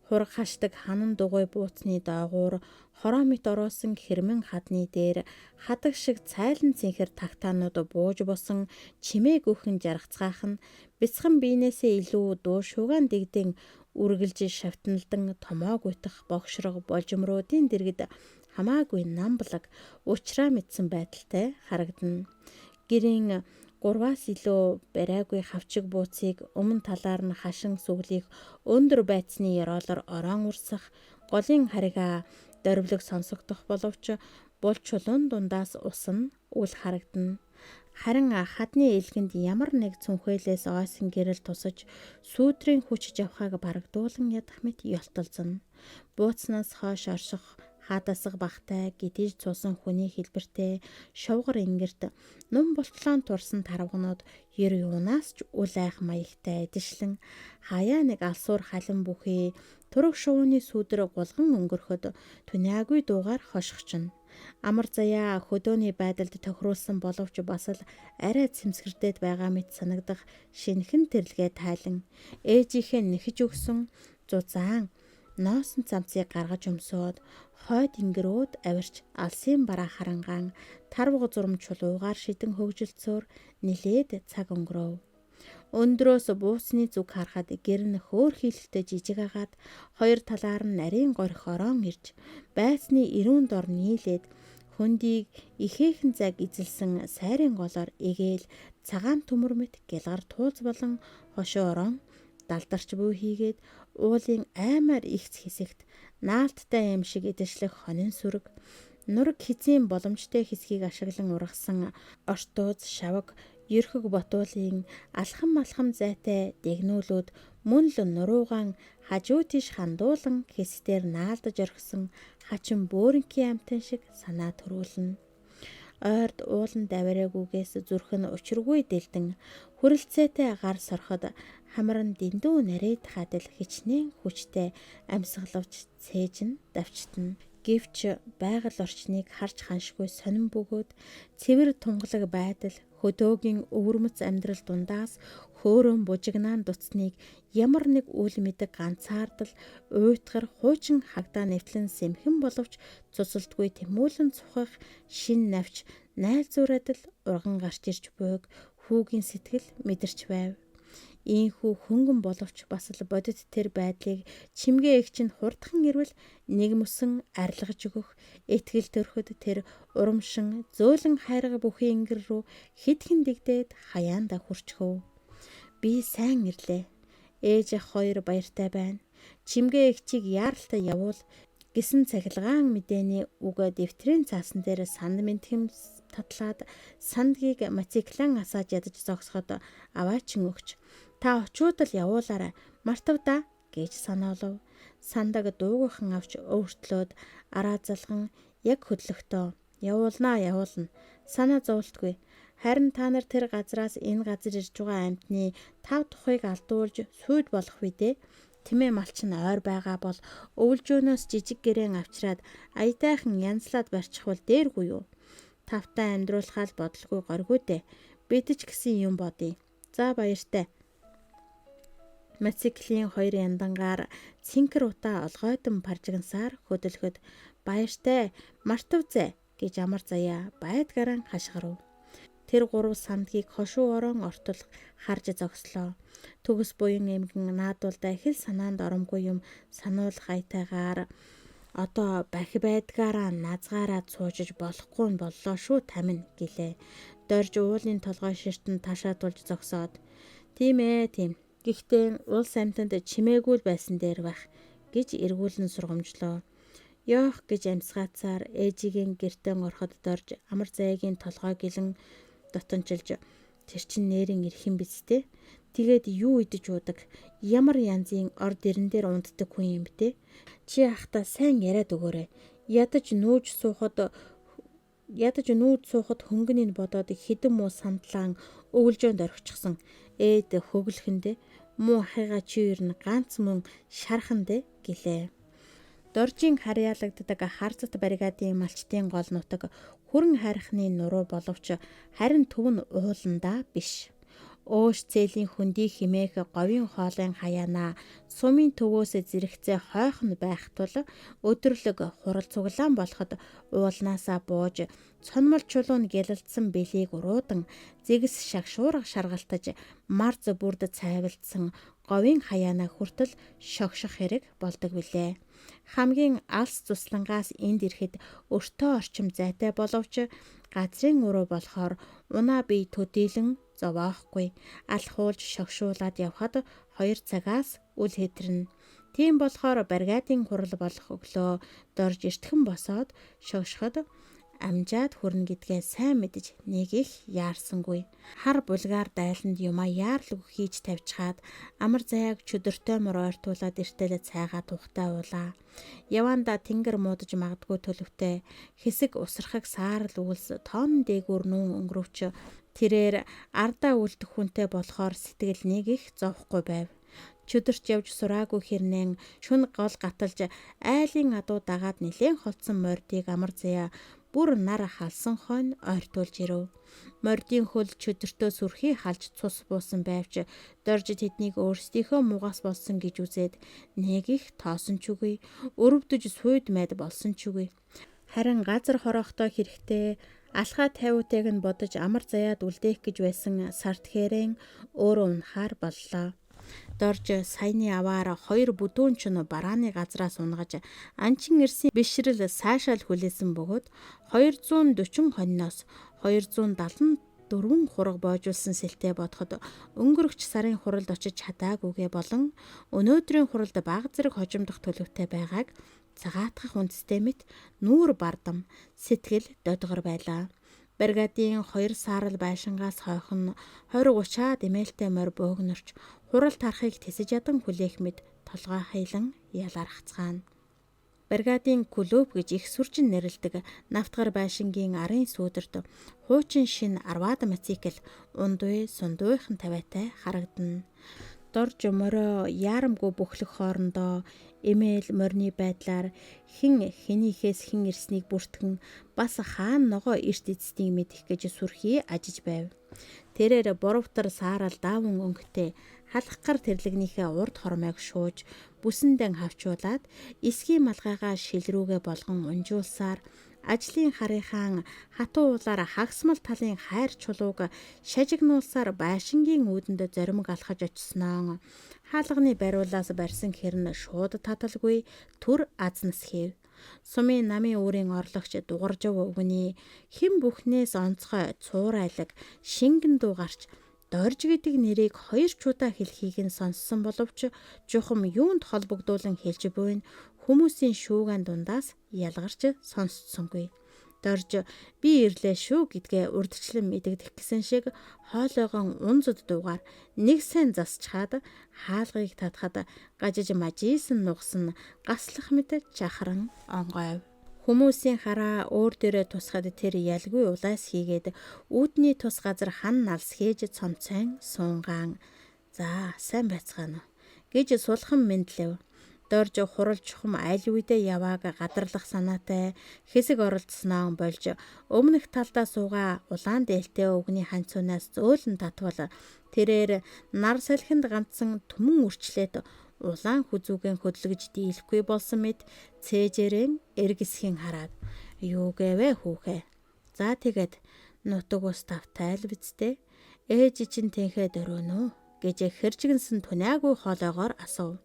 Хураг хашдаг ханан дугуй бууцны доогуур хороо мэт ороосон хэрмэн хадны дээр хадаг шиг цайлан цэнхэр тагтаанууд бууж босон чимээгүйхэн жаргацгаах нь бяцхан биенээсээ илүү дуу шугаан дэгдэн үргэлж шавтналдан томоогүйтэх богшрог болжмруудын дэргэд хамаагүй нам благ учраа мэдсэн байдалтай харагдана. Гэрийн 3-аас илүү бариагүй хавчиг бууцыг өмнө талаар нь хашин сүглийг өндөр байцны ёроолоор ороон урсах голын харига дорвилог сонсогдох боловч бул чулуун дундаас ус нь үл харагдана. Харин хадны элгэнд ямар нэг цүнхээлээс ойсон гэрэл тусаж сүүдрийн хүч жавхааг барагдуулан ядах мэт ёлтолзоно. Бууцнаас хойш орших хаадасга багтай гэдэж цуусан хүний хэлбэртэй шовгор ингэрт нум болтлон турсан тарвагнууд ер юунаас ч үл айх маягтай эдишлэн хаяа нэг алсуур халин бүхий тураг шувууны сүүдэр гулган өнгөрөхөд туниагүй дуугаар хошигчно. Амар заяа хөдөөний байдалд тохируулсан боловч бас л арай цэмсгэрдээд байгаа мэт санагдах шинэхэн тэрлэгээ тайлан ээжийнхээ нэхэж өгсөн зузаан ноосон цамцыг гаргаж өмсөөд хойд ингэрүүд авирч алсын бараа харангаан тарвга зурам чулуугаар шидэн хөгжилцөөр нилээд цаг өнгөрөв. Өндрөөс бууцны зүг харахад гэр нь хөөр хийлэлтэй жижиг агаад хоёр талаар нь нарийн горих орон ирж байцны эрүүн дор нийлээд хөндийг ихээхэн зайг эзэлсэн сайрын голоор эгээл цагаан төмөр мэт гялгар тууз болон хошуу орон далдарч буй хийгээд уулын аймаар ихц хэсэгт наалттай юм шиг эдэлшлэх хонин сүрэг нураг хэзээ боломжтой хэсгийг ашиглан ургасан ортууз шавг ерхөг ботуулын алхам алхам зайтай дэгнүүлүүд мөн л нуруугаан хажуу тийш хандуулан хэсгээр наалдаж орхисон хачин бөөрөнхий амьтан шиг санаа төрүүлнэ. Ойрд ууланд авираагүйгээс зүрх нь учиргүй дэлдэн хүрэлцээтэй гар сорход хамар нь дэндүү нарийдах адил хичнээн хүчтэй амьсгалавч цээж нь давчтана. Гэвч байгаль орчныг харж ханшгүй сонин бөгөөд цэвэр тунгалаг байдал хөдөөгийн өвөрмөц амьдрал дундаас хөөрөн бужигнаан дуцныг ямар нэг үл мэдэг ганцаардал уйтгар хуучин хагдаа нэвтлэн сэмхэн боловч цуцалдгүй тэмүүлэн цухах шин навч найзуур адил урган гарч ирж буйг хүүгийн сэтгэл мэдэрч байв. Ийхүү хөнгөн боловч бас л бодит тэр байдлыг чимгээ эгч нь хурдхан ирвэл нэг мөсөн арилгаж өгөх итгэл төрөхөд тэр урамшин зөөлөн хайрга бүхий ингэр рүү хитгэн дэгдээд хаяанда хүрчхөв. Би сайн ирлээ. Ээж ах хоёр баяртай байна. Чимгээ эгчийг яаралтай явуул гэсэн цахилгаан мэдээний үг дэвтрийн цаасан дээр санд мэдхэм татлаад сандгийг мотоциклан асааж ядаж зогсоход аваачин өгч та очиуд л явуулаарай мартав да гэж санаалав. Сандаг дуугүйхан авч өөртлөөд араа залган яг хөдлөختөө явуулнаа явуулна. Санаа зовлтгүй. Харин та нар тэр газраас энэ газар ирж байгаа амьтны тав тухыг алдуулж сүйд болох үедээ тэмээ малч нь ойр байгаа бол өвлжөөнөөс жижиг гэрээн авчраад аятайхан янзлаад барьчихвал дээргүй юу? Тавтай амьдруулахаа л бодлого горгүй дээ. Бид ч гэсэн юм бодъё. За баяртай. Мотоциклийн хоёр яндангаар цэнхэр утаа олгойдон паржигнасаар хөдөлгөхөд баяртай мартав зэ гэж амар заяа байдгаран хашгирав. Тэр гурав сандгийг хошуу орон ортол харж зогслоо. Төгс буян эмгэн наадуулдаа хэл санаанд оромгүй юм сануулах аятайгаар одоо бахи байдгаараа назгаараа цуужиж болохгүй нь боллоо шүү тамин гэлээ. Дорж уулын толгой ширтэн ташаа тулж зогсоод тийм ээ тийм. Гэхдээ улс амьтанд чимээгүй л байсан дээр байх гэж эргүүлэн сургамжлоо. Ёох гэж амьсгаацаар ээжигийн гэртээ ороход дорж амар заяагийн толгой гэлэн дотончилж тэр чин нэрэн ирэх юм биз дээ. Тэгээд юу идэж уудаг? Ямар янзын ор дэрэн дээр унтдаг хүн юм бэ? Чи ахта сайн яриад өгөөрэй. Ядаж нүүж суухад хөнгөнийг бодоод хэдэн муу сандлаан өвлжөөнд орхичихсон. Ээд хөглөхөндөө муу ахыгаа чи ер нь ганц мөн шархан дээ гэлээ. Доржийн харьяалагддаг харцат бригадын малчдын гол нутаг хүрэн хайрхны нуруу боловч харин төв нь ууландаа биш. Өөш цээлийн хөндий химээх говийн хоолын хаяанаа сумын төвөөс зэрэгцээ хойхон байх тул өдөрлөг хурал цуглаан болоход уулнаасаа бууж цонмол чулуун гялалдсан бэлийг уруудан зэгс шагшуурга шаргалтаж марз бүрд цайвалдсан говийн хаяанаа хүртэл шогшох хэрэг болдог билээ. Хамгийн алс цуслангаас энд ирэхэд өртөө орчим зайтай боловч газрын уруу болохоор унаа бие төдийлөн зовоохгүй. Алхуулж шогшуулад явхад 2 цагаас үл хэтрэнэ. Тийм болохоор бригадын хурал болох өглөө дорж эртхэн босоод шогшоход амжаад хүрнэ гэдгээ сайн мэдэж нэг их яарсангүй. Хар булгаар дайланд юмаа яарлаг хийж тавьчихад амар заяаг чөдөртэй мөр ойртуулад эртэл цайгаа тухтай уулаа. Яванда тэнгэр муудаж магадгүй төлөвтэй хэсэг усрахыг саарал үйлс тоон дээгүүр нүүн өнгөрөвч тэрээр ардаа үлдэх хүнтэй болохоор сэтгэл нэг их зовхгүй байв. Чөдөрч явж сураагүй хэрнэн шүн гол гаталж айлын адуу дагаад нилээн холдсон мордыг амар заяа бүр нар халсан хойно ойртуулж ирэв. Мордын хөл чөдөртөө сүрхий халж цус буусан байвч дорж тэднийг өөрсдийнхөө муугаас болсон гэж үзээд нэг их тоосон ч үгүй, өрөвдөж сүйд майд болсон ч үгүй. Харин газар хороохтой хэрэгтэй алхаа тавиутыг нь бодож амар заяад үлдээх гэж байсан сард хээрэн өөрөө унахаар боллоо. Дорж саяны аваар хоёр бүдүүн чун барааны газраас унгаж анчин ирсэн бишрэл сайшаал хүлээсэн бөгөөд 240 хоньноос 274 хураг боожуулсан сэлтэй бодоход өнгөрөгч сарын хуралд очиж чадаагүйгээ болон өнөөдрийн хуралд баг зэрэг хожимдох төлөвтэй байгааг цагаатгах үндэстэй мэт нүүр бардам сэтгэл додгор байлаа. Бригадын 2 саарал байшингаас хойхон 20 30-аад эмээлтэй морь бөөгнөрч хурал тарахыг тэсэж ядан хүлээх мэд толгой хаялан ялархацгаана. Бригадын клуб гэж их сүржин нэрлэдэг нафтгар байшингийн арын сүүдэрт хуучин шин 10-аад мотоцикл ундуй сундуйхан тавиатай харагдана. Дорж морио яарамгүй бөхлөх хоорондоо эмээл морины байдлаар хэн хэнийхээс хэн ирснийг бүртгэн бас хаан ногоо эрт эцдийг мэдэх гэж сүрхий ажиж байв. Тэрээр буравтар саарал даавн өнгөтэй халах гар тэрлэгнийхээ урд хормойг шууж бүсэндэн хавчуулаад эсгийн малгайгаа шил рүүгээ болгон унжуулсаар ажлын харийнхаан хатуу уулаар хагасмал талын хайр чулууг шажигнуулсаар байшингийн үүдэнд зоримог алхаж очсноо хаалганы бариулаас барьсан хэрн шууд таталгүй түр азнас хийв. Сумын намын үүрийн орлогч дугаржав өвгөний хэн бүхнээс онцгой цуурайлаг шингэн дуу гарч Дорж гэдэг нэрийг 2 чудаа хэлхийг нь сонссон боловч жухам юунд холбогдуулан хэлж буйн хүмүүсийн шүүгэн дундаас ялгарч сонсцсонгүй. Дорж би ирлээ шүү гэдгээ урдчлан мэдэгдэх гэсэн шиг хоолойгон унзад дуугаар нэг сайн засчхаад хаалгыг татхад гажиж мажисан нугсан гаслах мэт чахран онгойв. Хүмүүсийн хараа өөр дээрээ тусахад тэр ялгүй улайс хийгээд үүдний тус газар хан налс хийж цомцайн суунгаан за сайн байцгаана гэж сулхан мэндлэв. Дорж хурал чухам аль үедээ явааг гадарлах санаатай хэсэг оролцсноо болж өмнөх талдаа суугаа улаан дээлтэй өвгний ханцуунаас зөөлөн татвал тэрээр нар салхинд ганцсан түмэн үрчлээд улаан хүзүүгэн хөдлөгж дийлэхгүй болсон мэт цээжэрэн эргэсхийн хараад юу гэвэ хүүхэ. За тэгээд нутаг ус тавтай л бидтэй. Ээж чинь тэнхээ дөрөөнө гэж хэржигэнсэн түнаагүй хоолоогоор асуув.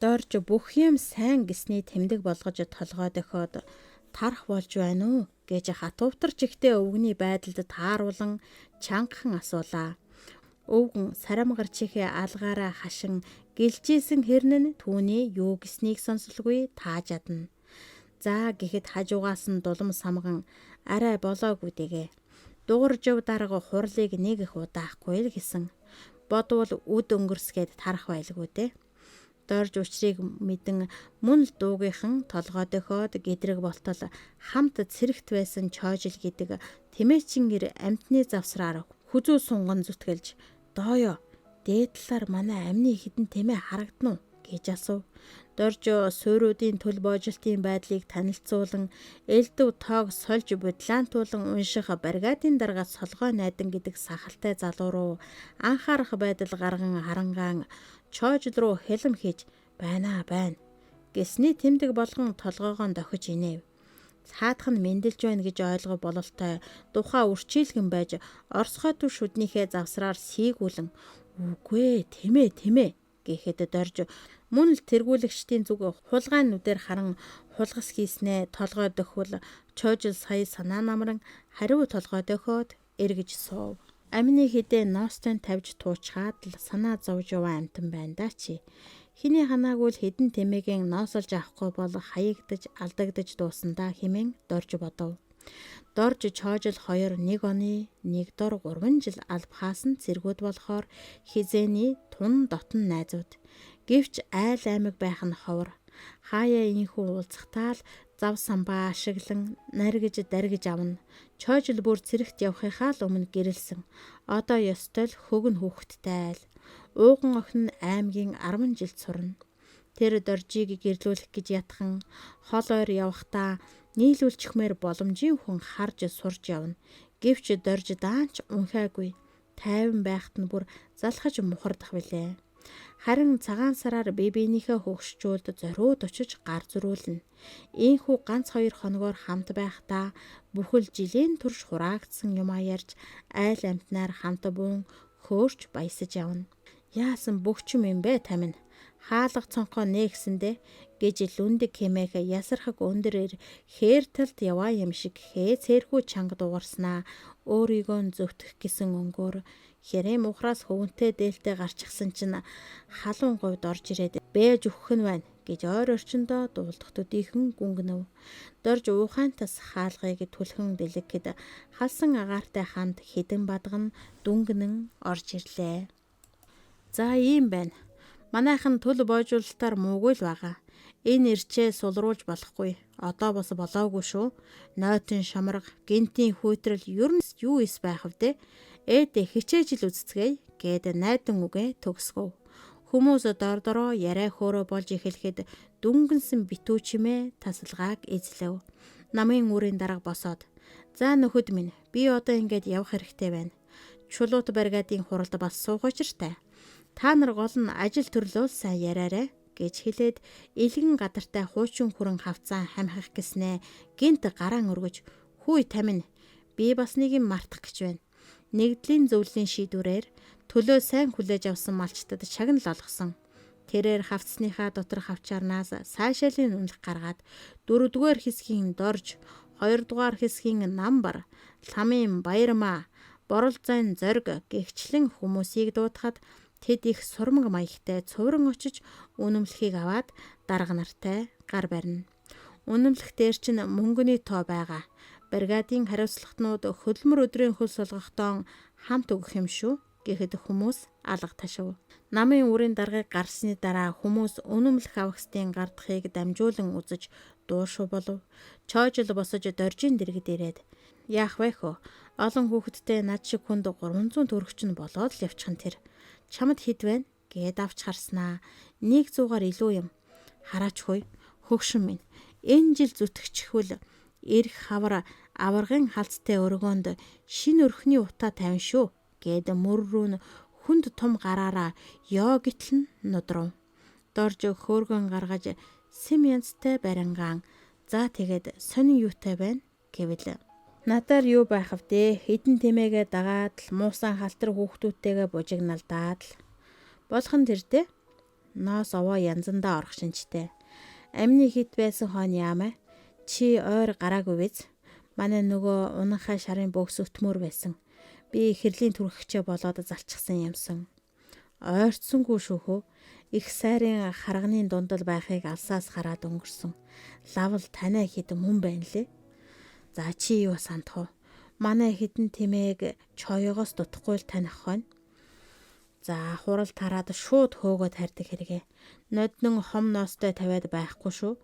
Дорж бүх юм сайн гэсний тэмдэг болгож толгой дохиод тарах болж байна уу гэж хатуувтар чигтээ өвгөний байдалд тааруулан чангахан асуулаа. Өвгөн сарамгар чихээ алгаараа хашин гэлжээсэн хэрнэн нь түүний юу гэснийг сонсолгүй тааж ядна. За гэхэд хажуугаас нь дулам самган арай болоогүй дэгэ. Дугаржив дарга хурлыг нэг их удаахгүй л гэсэн. Бодвол үд өнгөрсгээд тарах байлгүй дээ. Дорж учрыг мэдэн мөн л дуугийнхан толгой дохиод гэдрэг болтол хамт цэрэгт байсан чоожил гэдэг тэмээчин гэр амтны завсраар хүзүү сунган зүтгэлж дооё дээд талаар манай амны хідэн тэмээ харагдана уу гэж асуув. Дорж суурьуудын төл боожилтын байдлыг танилцуулан элдв тоог сольж будлаантуулан унших бригадын дарга Солгой Найдан гэдэг сахалтай залуу руу анхаарах байдал гарган харангаан чоожл руу хялам хийж байна байна гэсний тэмдэг болгон толгоогоо дохиж инээв. Цаадах нь мэндэлж байна гэж ойлгох бололтой тухай үрчийлгэн байж орсгой түр шүднийхээ завсраар сийгүүлэн үгүй ээ тэмээ тэмээ гэхэд дорж мөн л тэргүүлэгчдийн зүг хулгайн нүдээр харан хулгас хийснээ толгой дөхвөл чоожил сая санаа намран хариу толгой дөхөөд эргэж суув. Амины хідээ ноостой тавьж туучхаад л санаа зовж яваа амтан байна да чи. Хиний ханаагүй л хэдэн тэмээгийн ноосолж авахгүй бол хаягдаж алдагдаж дуусандаа хэмээн дорж бодов. Дорж чоожил хоёр нэг оны нэг дор 3 жил албахаас нь цэргүүд болохоор хизээний тун дотн найзууд. Гэвч айл аймаг байх нь ховор. Хаяа инхүү уулзахтаа л зав самбаа ашиглан наргиж даргиж авна. Чоожил бүр цэрэгт явахынхаа л өмнө гэрэлсэн. Одоо ёстой л хөгөн хүүхэдтэй айл. Ууган охин нь аймгийн 10 жил сурна. Тэр доржийг гэрлүүлэх гэж ятхан хол ойр явахдаа нийлүүлчихмээр боломжийн хүн харж сурж явна. Гэвч дорж даанч унхаагүй. Тайван байхад нь бүр залхаж мухардах билээ. Харин цагаан сараар бие биенийхээ хөгшчүүлд зориуд очиж гар зөрүүлнэ. Ийхүү ганц хоёр хоногоор хамт байхдаа бүхэл жилийн турш хураагдсан юмаа ярьж айл амьтнаар хамт буун хөөрч баясаж явна. Яасан бөгчм юм бэ тамин? Хаалга цонхоо нээгсэндээ гэж лүндэг хэмээх ясархаг өндөр хээр талд яваа юм шиг хээ цэрхүү чанга дуугарснаа өөрийгөө зөвтгөх гэсэн өнгөөр хэрэм ухраас хөвөнтэй дээлтэй гарчихсан чинь халуун говьд орж ирээд бэж өгөх нь байна гэж ойр орчиндөө дуулдах төдийхөн гүнгэнв. Дорж уухайн тас хаалгыг түлхэн дэлгэхэд халсан агаартай хамт хідэн бадган дүнгэнэн орж ирлээ. За ийм байна. Манайхан төл боожуулалтаар муугүй л байгаа. Энэ ирчээ сулруулж болохгүй. Одоо бас болоогүй шүү. Нойтон шамраг, гинтийн хүүтрэл ер нь юу ис байх вдэ? Ээдэ хичээж л үзцгээе гээд найдан үгээ төгсгөв. Хүмүүс дор дороо яриа хөөрөө болж эхлэхэд дүнгэнсэн битүү чимээ тасалгааг эзлэв. Намын үрийн дарга босоод "За нөхөд минь, би одоо ингээд явах хэрэгтэй байна. Чулуут бригадын хуралд бас суух учиртай. Та нар гол нь ажил төрлөө сайн яриарай" гэж хэлээд элгэн гадартай хуучин хүрэн хавцаа хамхих гэснээ гинт гараан өргөж "Хүй тамин, би бас нэг юм мартах гэж байна. Нэгдлийн зөвлөлийн шийдвэрээр төлөө сайн хүлээж авсан малчтад шагнал олгосон. Тэрээр хавцсныхаа дотор хавчаарнаас сайшаалын үнэлэх гаргаад 4-р хэсгийн Дорж, 2-р хэсгийн Намбар, Ламын Баярмаа, Боролзайн Зориг гэгчлэн хүмүүсийг дуудахад тэд их сурмаг маягтай цувран очиж үнэмлэхийг аваад дарга нартай гар барина. Үнэмлэх дээр чинь мөнгөний тоо байгаа. Бригадын хариуцлагатнууд хөдөлмөр өдрийн хөл сулгахдоо хамт өгөх юм шүү гэхэд хүмүүс алга ташив. Намын үрийн даргыг гарсны дараа хүмүүс үнэмлэх авахстын гардахыг дамжуулан үзэж дуушуу болов. Чоожил босож доржийн дэргэд ирээд яах вэ хөө? Олон хүүхэдтэй над шиг хүнд 300 төгрөгч нь болоод л явчихсан тэр. Чамд хэд вэ? Гээд авч харснаа. Нэг зуугаар илүү юм. Хараач хөөе. Хөгшин минь. Энэ жил зүтгэчихвэл эрх хавар аваргын халцтай өргөөнд шинэ өрхний утаа тавина шүү гээд мөр рүү нь хүнд том гараараа ёо гítэл нь нудрав. Дорж хөөргөн гаргаж сэм янзтай барингаан за тэгээд сонин юутай байна гэвэл надаар юу байх вдэ хідэн тэмээгээ дагаад л муусан халтар хүүхдүүдтэйгээ бужигналдаад л болох нь тэр дээ. Ноос овоо янзандаа орох шинжтэй. Амны хит байсан хойно яамаа? Чи ойр гараагүй биз? Манай нөгөө унанхай шарын бөгс өтмөр байсан. Би хэрлийн түрхэгчээ болоод залчихсан юмсан. Ойртсонгүй шүү хөө. Их сайрын харганы дундал байхыг алсаас хараад өнгөрсөн. Лавл танай хэд мөн байна лээ. За чи юу сандах вэ? Манай хідэн тэмээг чоёгоос дутахгүй л таних хойно. За хурал тараад шууд хөөгөөд хардаг хэрэгээ. Ноднон хом ноостой тавиад байхгүй шүү.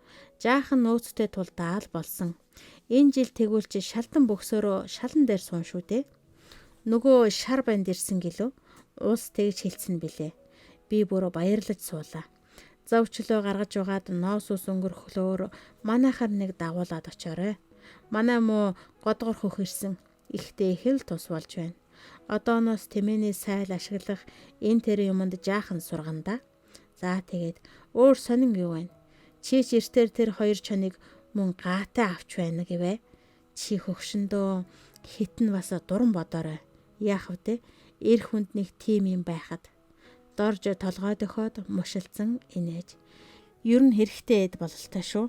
Жаахан нөөцтэй тулдаал болсон. Энэ жил тэгвэл чи шалдан бөгсөөрөө шалан дээр суун шүү дээ. Нөгөө шар банд ирсэн гэлөө. Улс тэгж хэлсэн билээ. Би бүр баярлаж суулаа. Зовчлоо гаргаж угаад ноос ус өнгөрөхлөөр манайхаар нэг дагуулад очоорой. Манай муу годгор хөх ирсэн. Ихтэй их л тус болж байна. Одооноос тэмээний сайл ашиглах энэ тэр юмд жаахан сургана да. За тэгээд өөр сонин юу вэ? Чи ч эртээр тэр хоёр чоныг мөн гаатай авч байна гэвэ. Чи хөгшөндөө хитэн бас дуран бодоорой. Яах вэ? Эр хүнд нэг тим юм байхад дорж толгой дөхөөд мушилцсан инээж. Ер нь хэрэгтэй эд бололтой шүү.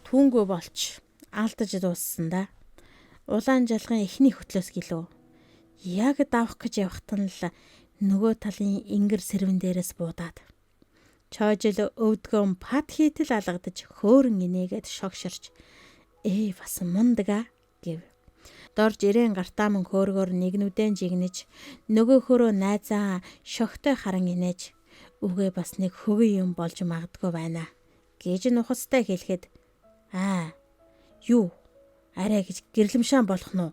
Түүнгүй болч алдаж дууссан да. Улаан жалгын эхний хөтлөөс гэлөө. Яг давах гэж явахтан л нөгөө талын ингэр сэрвэн дээрээс буудаад. Чоожил өвдгөн пат хийтэл алгадаж хөөрөн инээгээд шогширч "Ээ бас мундага" гэв. Дорж ирээн гартаа мөн хөөргөөр нэгнүүдэн жигнэж нөгөөхөөрөө найзаа шогтой харан инээж "Үгээ бас нэг хөгөн юм болж магадгүй байна" гэж нухацтай хэлэхэд "Аа юу арай гэж гэрлэмшаан болох нь уу?"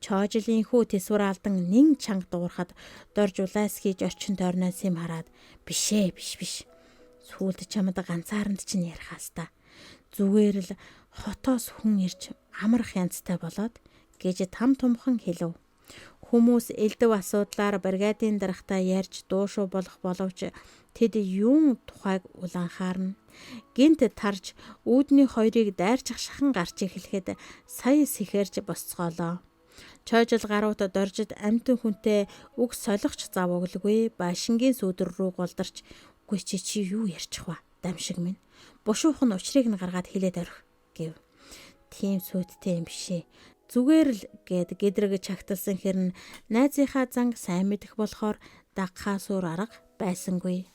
Чоожилийн хүү тэсвэр алдан нин чанга дуурахад дорж улайс хийж орчин тойрноос юм хараад "Бишээ биш биш. Сүүлд чамд ганцааранд чинь ярих хаста. Зүгээр л хотоос хүн ирж амрах янзтай болоод" гэж там тумхан хэлв. Хүмүүс элдв асуудлаар бригадын дарагтаа ярьж дуушуу болох боловч тэд юун тухайг үл анхаарна. Гинт тарж үүдний хоёрыг дайрчих шахан гарч эхлэхэд сая сэхэрч босцоолоо. Чойжл гаруут доржид амьтан хүнтэй үг солихч зав өглгүй байшингийн сүүдэр рүү гулдарч "Үгүй чи юу ярьчих вэ? Дамшиг минь. Бушуух нь учрыг нь гаргаад хэлээд орхи" гэв. Тийм сүйдтэй юм бишээ. Зүгээр л гэд гэдрэг чагталсан хэрн найзынхаа занг сайн мэдэх болохоор дагхаас өөр арга байсангүй.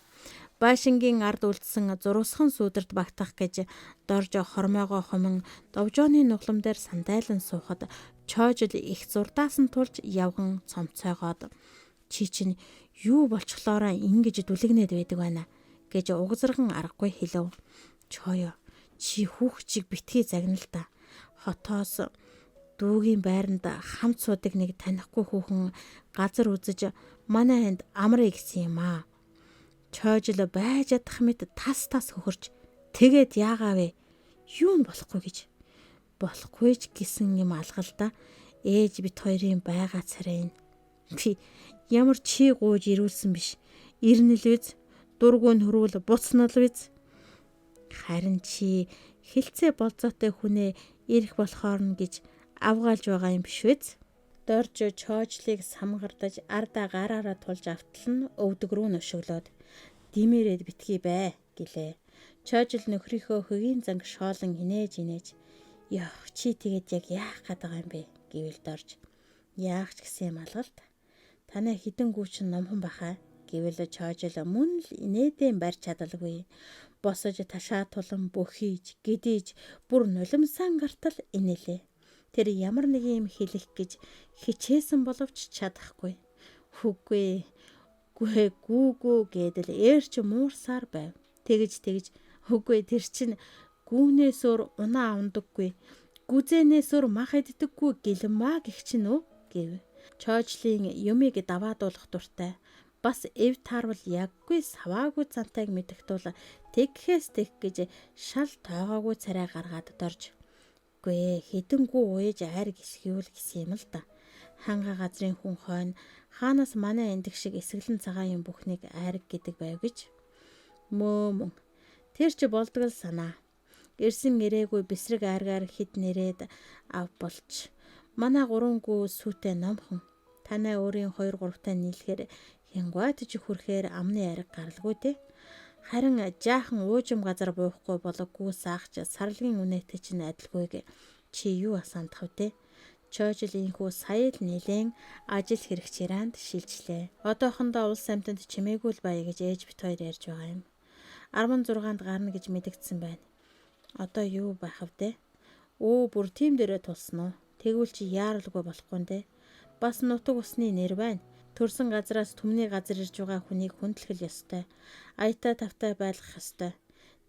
Байшингийн ард үлдсэн зурвасхан сүүдэрт багтах гэж дорж хормойгоо хомон довжооны нуглам дээр сандайлан суухад чоожил их зурдаас нь тулж явган цомцойгоод "Чи чинь юу болчихлоороо ингэж дүлэгнээд байдаг байна" гэж угзарган аргагүй хэлв. Чоё чи хүүхчийг битгий загнал та. Хотоос дүүгийн байранд хамт суудаг нэг танихгүй хүүхэн газар үзэж манай энд амрыг гэсэн юм аа. Чойжл байж чадах мэт тас тас хөхөрч тэгээд яагаа вэ? Юу нь болохгүй гэж. Болохгүй ч гэсэн юм алгал да. Ээж бит хоёрын байгаа царай нь. Би ямар чи гууж ирүүлсэн биш. Ирнэл биз? Дургүй нь хөрвөл буцнал биз? Харин чи хилцээ болзоотой хүнээ ирэх болохоор нь гэж авгаалж байгаа юм биш үз? Дорж чоожлыг самгардаж ардаа гараараа тулж автал нь өвдөг рүү нөшөглөөд "Димээрээд битгий бай" гэлээ. Чоожл нөхрийнхөө хөгийн занг шоолон инээж инээж "Ёх чи тэгээд яг яах гээд байгаа юм бэ?" гэвэл дорж "Яах ч гэсэн юм алгалт. Танай хідэн гүү чинь номхон бахаа" гэвэл чоожл мөн л инээдэн барьж чадалгүй. Босож ташаа тулан бөхийж гэдийж бүр нулимсан гартал инээлээ. Тэр ямар нэгэн юм хэлэх гэж хичээсэн боловч чадахгүй. Үгүй гүй гүү гүү гэдэл ээрч муурсаар байв. Тэгж тэгж үгүй тэр чинь гүүнээс өөр унаа авдаггүй. Гүзэнээс өөр мах иддэггүй гэлмаа гэх чинь үү гэв. Чоожлын юмыг даваадуулах дуртай. Бас эв таарвал яггүй саваагүй цантайг мэдэх тул тэгхээс тэг гэж шал тоогоогүй царай гаргаад дорж "Үгүй хэдэн гүү уяж айр гисгийвэл гэсэн юм л да. Ханга газрын хүн хойно хаанаас манай эндэг шиг эсгэлэн цагаан юм бүхнийг айраг гэдэг байв гэж. Мөө мөн. Тэр чи болдгол санаа. Ирсэн ирээгүй бэсрэг айргаар хэд нэрээд ав болч. Манай гурван гүү сүйтэй номхон. Танай өөрийн 2 3-тай нийлэхээр хянгуйтж хүрэхээр амны айраг гаралгүй дээ. Харин жаахан уужим газар буухгүй болог гүү саагч сарлагын үнэтэй чинь адилгүй чи юу асаандах вэ? Чойжл инхүү сая л нэлээн ажил хэрэгч яранд шилжлээ. Одоохондоо улс амьтанд чимээгүй л бая гэж ээж бит хоёр ярьж байгаа юм. 16-нд гарна гэж мэдэгдсэн байна. Одоо юу байх вэ? Өө бүр тим дээрээ тулсан уу? Тэгвэл чи яаралгүй болохгүй нэ. Бас нутаг усны нэр байна. Төрсөн газраас түмний газар ирж байгаа хүнийг хүндлэх ёстой. Аятай тавтай байлгах ёстой.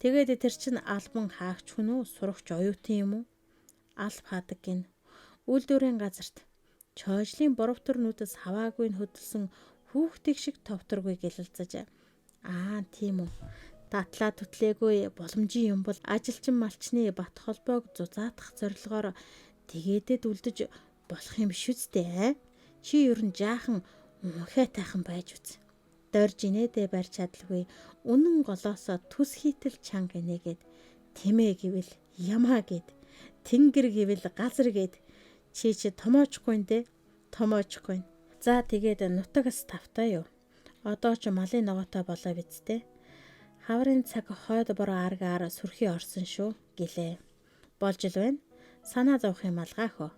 Тэгээд тэр чинь албан хаагч хүн үү, сурагч оюутан юм уу? Алб хаадаг гин. Үйлдвэрийн газарт чойжлын боровтор нүдэс хаваагүй нь хөдөлсөн хүүхдийг шиг товторгүй гэлэлцэж. Аа тийм үү. Татлаа түтлээгүй боломжийн юм бол ажилчин малчны бат холбоог зузаатах зорилгоор тэгээдэд үлдэж болох юм биш үсттэй ээ. Чи ер нь жаахан унхай тайхан байж үз. Дорж инээдээ барьж чадалгүй үнэн голоосоо түс хийтэл чанга инээгээд тэмээ гэвэл ямаа гэд тэнгэр гэвэл газар гэд чи чи томоочгүй нэ томоочгүй. За тэгээд нутагс тавтай юу. Одоо ч малын ногоотой болоо бидтэй. Хаврын цаг хойд бороо аргаар сүрхий орсон шүү гэлээ. Болж л байна. Санаа зовх юм алгаа хөө.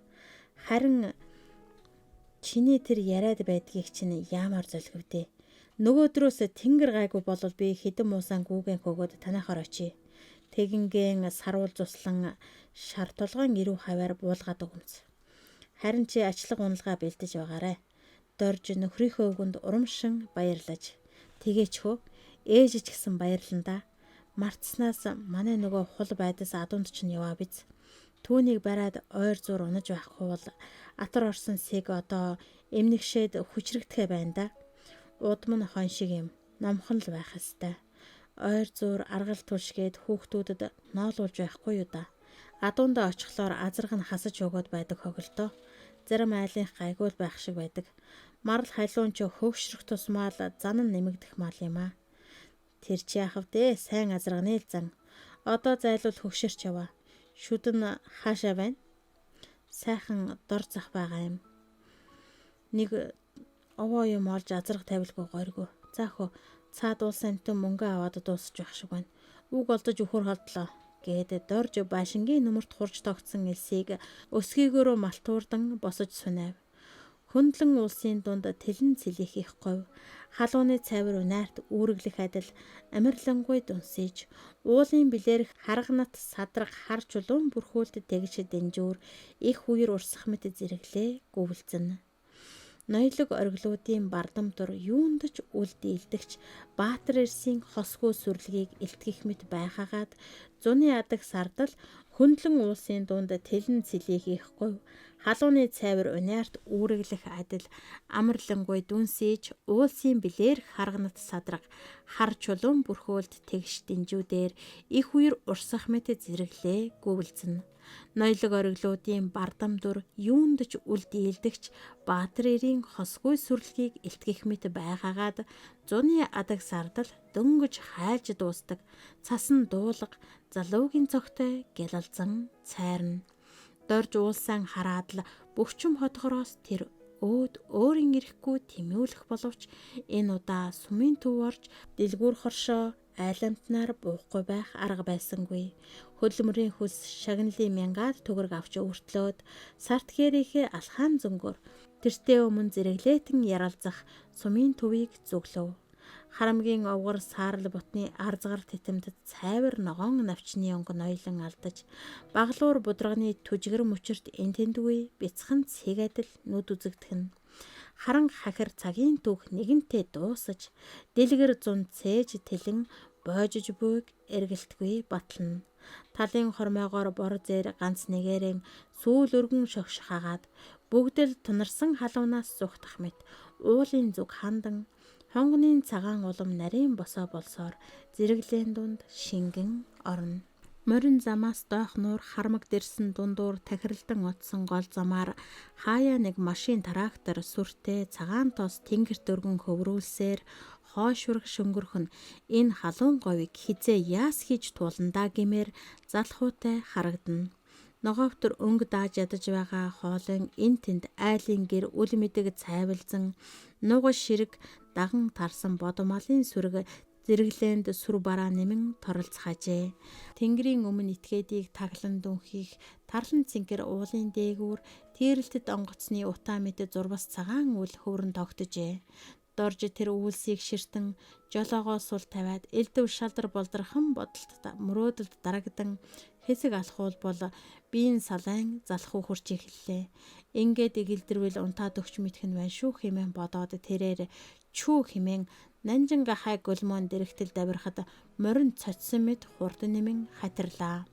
Харин чиний тэр яриад байдгийг чинь яамаар золгивдээ. Нөгөөдрөөс тэнгэр гайгүй болвол би хэдэн муусан гүүгэн хөөгөөд танахаар очие. Тэгинген саруул зуслан шар толгойн ирүү хаваар буулгаад өгөмц. Харин чи ачлаг уналгаа бэлдэж байгаарай. Дорж нөхрийнхөө үгэнд урамшин баярлаж. Тэгээч хөө ээж ч гэсэн баярлан да. Мартснаас манай нөгөө хул байдас адуунд чинь яваа биз. Түүнийг бариад ойр зур унаж байхгүй бол атар орсон сэг одоо эмнэгшээд хүчрэгдэхэ байна да. Удам нь хон шиг юм. Номхон л байх ёстой. Ойр зур аргал түлшгээд хүүхдүүдэд ноолуулж байхгүй юу да. Адуундаа очихлоор азарга нь хасаж өгөөд байдаг хогөлдөө. Зарим айлынх гайгүй л байх шиг байдаг. Марал халуун ч хөөгшрөх тусмаа л зан нь нэмэгдэх мал юм аа. Тэр чи яах вэ? Сайн азарганы л зан. Одоо зайлвал хөгшөрч яваа. Шүд нь хаашаа байна? Сайхан дор зах байгаа юм. Нэг овоо юм олж азарга тавилгүй горьгүй. За хөө цаад уулсан амтан мөнгө аваад дуусч байх шиг байна. Үг олдож өхөр холдлоо гээд дорж байшингийн нүмерт хурж тогтсон элсийг өсгийгөөрөө малтуурдан босож сунав. Хөндлөн улсын дунд тэлэн цэлих их говь халууны цайвар унаарт үүрэглэх адил амарлингуй дунсийж уулын билээрх харганат садраг хар чулуун бүрхүүлд тэгш дэнжүүр их үер урсах мэт зэрэглээ гүвэлзэн. Ноёлог ориглуудын бардам дур юунд ч үл дийлдэгч Баатар эрсийн хосгүй сүрлэгийг илтгэх мэт байхаагаад зуны адаг сардал хөндлөн уулсын дунд тэлэн цэлих их говь халууны цайвар унаарт үүрэглэх адил амарлингуй дүнсийж уулсын билээр харганат садраг хар чулуун бүрхөөлд тэгш дэнжүүдээр их үер урсах мэт зэрэглээ гүвэлзэн. Ноёлог ориглуудын бардам дур юунд ч үл дийлдэгч Баатар эрийн хосгүй сүрлэгийг илтгэх мэт байгаагаад зуны адаг сардал дөнгөж хайлж дуустдаг цасан дуулга залуугийн цогтой гялалзан цайрна. Дорж уулсан хараад л бөхчм хотгороос тэр өөд өөрийн ирэхгүй тэмүүлэх боловч энэ удаа сумын төв орж дэлгүүр хоршоо айламтнаар буухгүй байх арга байсангүй. Хөдөлмөрийн хөлс шагналын мянгаад төгрөг авч өвөртлөөд сарт хээрийнхээ алхаан зөнгөөр тэртээ өмнө зэрэглээтэн яралзах сумын төвийг зүглөв. Харамгийн овгор саарл бутны арзгар тэтэмдэд цайвар ногоон навчны өнгө ноёлон алдаж баглуур будирганы түжгэр мөчөрт эн тэндгүй бяцхан цэг адил нүд үзэгдэх нь. Харанга хахир цагийн түүх нэгэнтээ дуусаж дэлгэр зун цээж тэлэн боожиж буйг эргэлтгүй батлна. Талын хормойгоор бор зээр ганц нэгээрэн сүүл өргөн шогшихаагаад бүгд л тунарсан халуунаас зүхтах мэт уулын зүг хандан хонгоны цагаан улам нарийн босоо болсоор зэрэглээн дунд шингэн орно. Морин замаас дойх нуур хармаг дэрсэн дундуур тахиралдан одсон гол замаар хаяа нэг машин трактор сүртэй цагаан тос тэнгэрт өргөн хөврүүлсээр хойш ураг шөнгөрөх нь энэ халуун говийг хизээ яас хийж тууландаа гэмээр залхуутай харагдана. Ногоовтор өнгө дааж ядаж байгаа хоолын эн тэнд айлын гэр үл мэдэг цайвалзан нугас ширэг даган тарсан бодмалын сүрэг зэрэглээнд сүр бараа нэмэн торолцохажээ. Тэнгэрийн өмнө этгээдийг таглан дүнхийх тарлан цэнхэр уулын дээгүүр тэрэлтэд онгоцны утаа мэт зурвас цагаан үл хөврөн тогтжээ. Дорж тэр үйлсийг ширтэн жолоогоо сул тавиад элдв шалдар болдрхан бодолт мөрөөдөлд дарагдан хэсэг алхуул бол биеийн салайн залхуу хурж эхэллээ. Ингээд эгэлдэрвэл унтаад өгч мэдэх нь байна шүү хэмээн бодоод тэрээр чүү хэмээн нанжин гахай гөлмон дэрэгтэл давирхад морин цоцсон мэт хурдан нэмэн хатирлаа.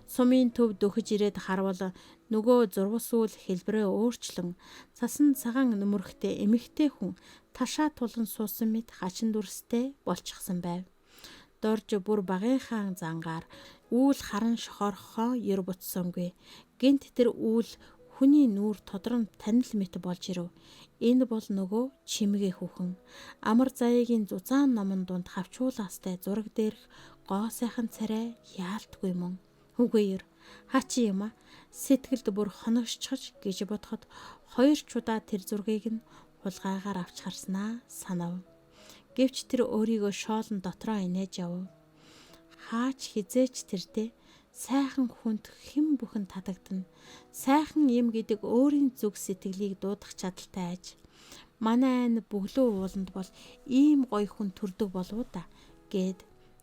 Сумын төв дөхөж ирээд харвал нөгөө зурвас үйл хэлбэрээ өөрчлөн цасан цагаан нүмерхтэй эмэгтэй хүн ташаа тулан суусан мэт хачин дүрстэй болчихсон байв. Дорж бүр багийнхаа зангаар үүл харан шохорхоо ер бутсангүй. Гинт тэр үүл хүний нүүр тодрон танил мэт болж ирэв. Энэ бол нөгөө чимгээ хүүхэн. Амар заяагийн зузаан номон дунд хавчуулаастай зураг дээрх гоо сайхан царай яалтгүй мөн. Үгүй ер. Хачи юм а. Сэтгэлд бүр хоногшчихж гэж бодоход хоёр чудаа тэр зургийг нь хулгайгаар авч харснаа санав. Гэвч тэр өөрийгөө шоолон дотроо инээж явв. Хаач хизээч тэртээ сайхан хүнд хэн бүхэн татагдана. Сайхан юм гэдэг өөрийн зүг сэтгэлийг дуудах чадaltaй аж. Манай айн бөглөө ууланд бол ийм гоё хүн төрдөг болов уу да гэд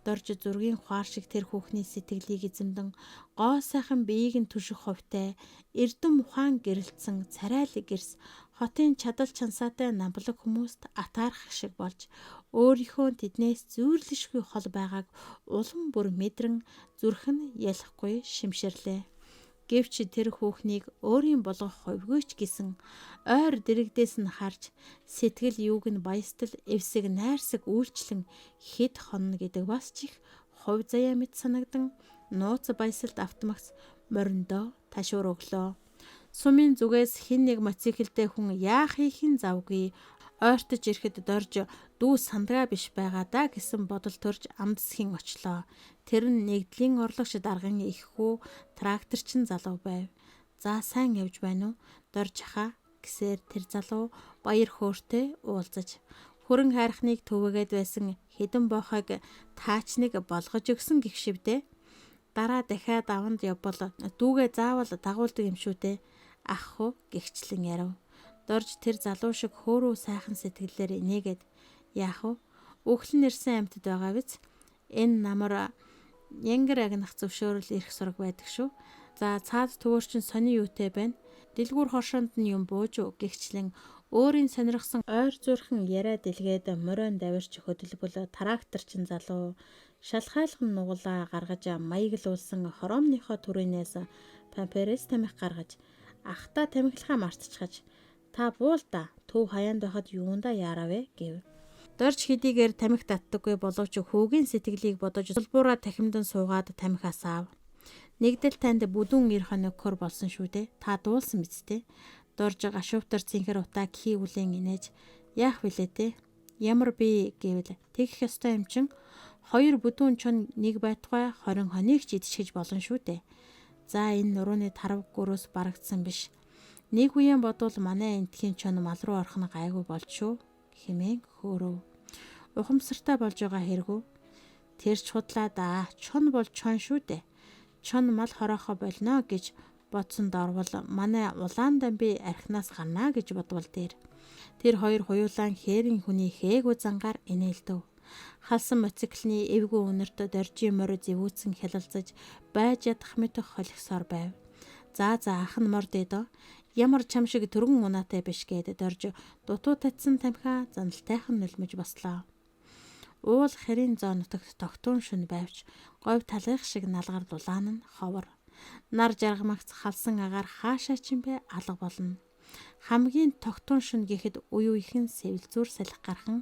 Дорж зургийн хуар шиг тэр хүүхний сэтгэлийг эзэмдэн гоо сайхан биеийг нь түших хувьтай эрдэм ухаан гэрэлтсэн царайлаг гэрс хотын чадал чансаатай намблаг хүмүүст атаархах шиг болж өөрийнхөө тэднээс зүйрлэшгүй хол байгааг улам бүр мэдрэн зүрх нь ялахгүй шимширлээ. Гэвч тэр хүүхнийг өөрийн болгох хувьгүй ч гэсэн ойр дэрэгдээс нь харж сэтгэл юуг нь баястал эвсэг найрсаг үйлчлэн хэд хонно гэдэг бас ч их хувь заяа мэт санагдан нууц баясалд автмагц мориндоо ташуур өглөө. Сумын зүгээс хэн нэг мотоциклтэй хүн яах хийх нь завгүй ойртож ирэхэд Дорж дүү сандгаа биш байгаа даа гэсэн бодол төрж амдсхийн очлоо. Тэр нь нэгдлийн орлогч даргын их хүү тракторчин залуу байв. За сайн явж байна уу? Дорж хаа гэсээр тэр залуу баяр хөөртэй уулзаж хүрэн хайрхныг төвөгээд байсан хэдэн боохойг таачныг болгож өгсөн гих шивдээ. Дараа дахиад аванд явбал дүүгээ заавал дагуулдаг юм шүү дээ. Ах хуу гихчлэн ярив. Дорж тэр залуу шиг хөөрөө сайхан сэтгэлээр инээгээд яах вэ? Өглөн ирсэн амьтад байгаа биз? Энэ намар янгар агнах зөвшөөрөл ирэх сураг байдаг шүү. За цаад төвөрчин сони юутай байна? Дэлгүүр хоршоонд нь юм бууж уу гихчлэн өөрийн сонирхсан ойр зүрхэн яриа дэлгээд морин давирч хөдөлбөл тракторчин залуу шалхайлхан нугалаа гаргаж маяглуулсан хороомныхоо түрүүнээс памперс тамхи гаргаж ахта тамхилахаа мартчихаж та буул да төв хаяанд байхад юундаа яарав вэ гэв. Дорж хэдийгээр тамхи татдаггүй боловч хүүгийн сэтгэлийг бодож сулбуураа тахимдан суугаад тамхи асаав. Нэгдэл танд бүдүүн эр хоног хөр болсон шүү дээ. Та дуулсан биз дээ. Дорж гашуувтар цэнхэр утаа хий үлэн инээж яах вүлээ те. Ямар би гэвэл тэгэх ёстой юм чин хоёр бүдүүн чон нэг байтугай 20 хоног ч идчихэж болно шүү дээ. За энэ нурууны тарав гөрөөс барагдсан биш. Нэг үеэн бодвол манай энтхийн чон мал руу орох нь гайгүй болж шүү хэмээн хөөрөв. Ухамсартай болж байгаа хэрэгүү. Тэр ч худлаа да. Чон бол чон шүү дээ. Чон мал хороохоо болно гэж бодсон дорвол манай улаан дамби архинаас гарнаа гэж бодвол дээр. Тэр хоёр хуйлаан хээрийн хүний хээгүй зангаар инээлдэв. Халсан мотоциклны эвгүй үнэрт доржийн морь зэвүүцэн хялалзаж байж ядах мэт холихсоор байв. За за ах нь мор дээдөө. Ямар чам шиг түргэн унаатай биш гээд дорж дутуу татсан тамхиа заналтайхан нулимж бослоо. Уул хэрийн зоо нутагт тогтун шүн байвч говь талынх шиг налгар дулаан нь ховор. Нар жаргамагц халсан агаар хаашаа ч юм бэ алга болно. Хамгийн тогтун шүн гэхэд үе үехэн сэвэлзүүр салхи гархан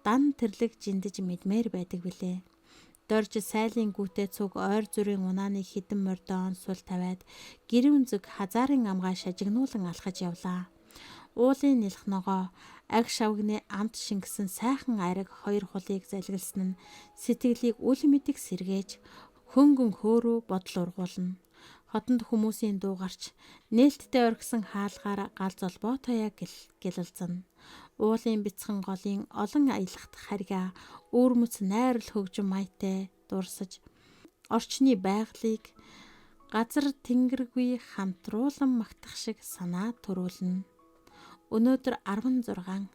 дан тэрлэг жиндэж мэдмээр байдаг билээ. Дорж сайлын гүтээ цуг ойр зүрийн унааны хідэн мордоон сул тавиад гэрүүн зүг хазаарын амгаа шажигнуулан алхаж явлаа. Уулын нэлх ногоо аг шавгны амт шингэсэн сайхан айраг хоёр хулыг залгилсан нь сэтгэлийг үл мэдэг сэргээж хөнгөн хөөрөө бодол ургуулна. Хотонд хүмүүсийн дуу гарч нээлттэй оргисон хаалгаар гал золбоо тояа гэлэлзэн. Уулын бяцхан голын олон аялахт харьяа үүрмөц найрал хөгжим маятай дурсаж орчны байгалыг газар тэнгэргүй хамтруулан магтах шиг санаа төрүүлнэ. Өнөөдөр 16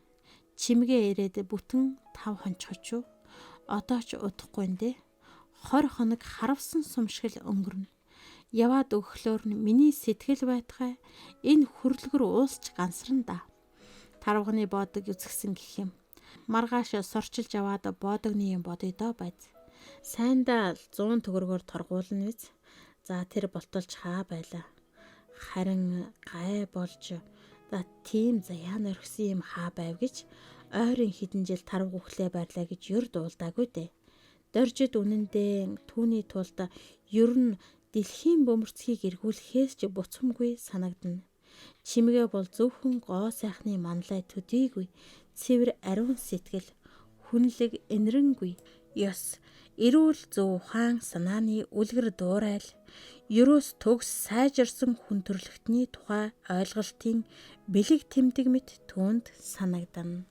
чимгээ ирээд бүтэн 5 хонцгоч юу? Одоо ч удахгүй нэ. 20 хоног харавсан сум шиг л өнгөрнө. Яваад өгөхлөөр нь миний сэтгэл байтугай энэ хөрлөгөр уулч гансран да. Тарвганы боодог үзгсэн гэх юм. Маргааш сорчилж аваад боодогны юм бодъё доо байз. Сайндаа 100 төгрөгөөр торгуулна биз. За тэр болтолж хаа байла. Харин гай болж за тийм заяа нөрхсөн юм хаа байв гэж ойрын хэдэн жил тарвг үхлээ байрлаа гэж ер дуулдаагүй дээ. Доржид үнэндээ түүний тулд ер нь дэлхийн бөмбөрцгийг эргүүлэхээс ч буцамгүй санагдана. Чимгээ бол зөвхөн гоо сайхны манлай төдийгүй цэвэр ариун сэтгэл, хүнлэг энэрэнгүй ёс, эрүүл зөв ухаан санааны үлгэр дуурайл, ерөөс төгс сайжирсан хүн төрөлхтний тухай ойлголтын бэлэг тэмдэг мэт түүнд санагдана.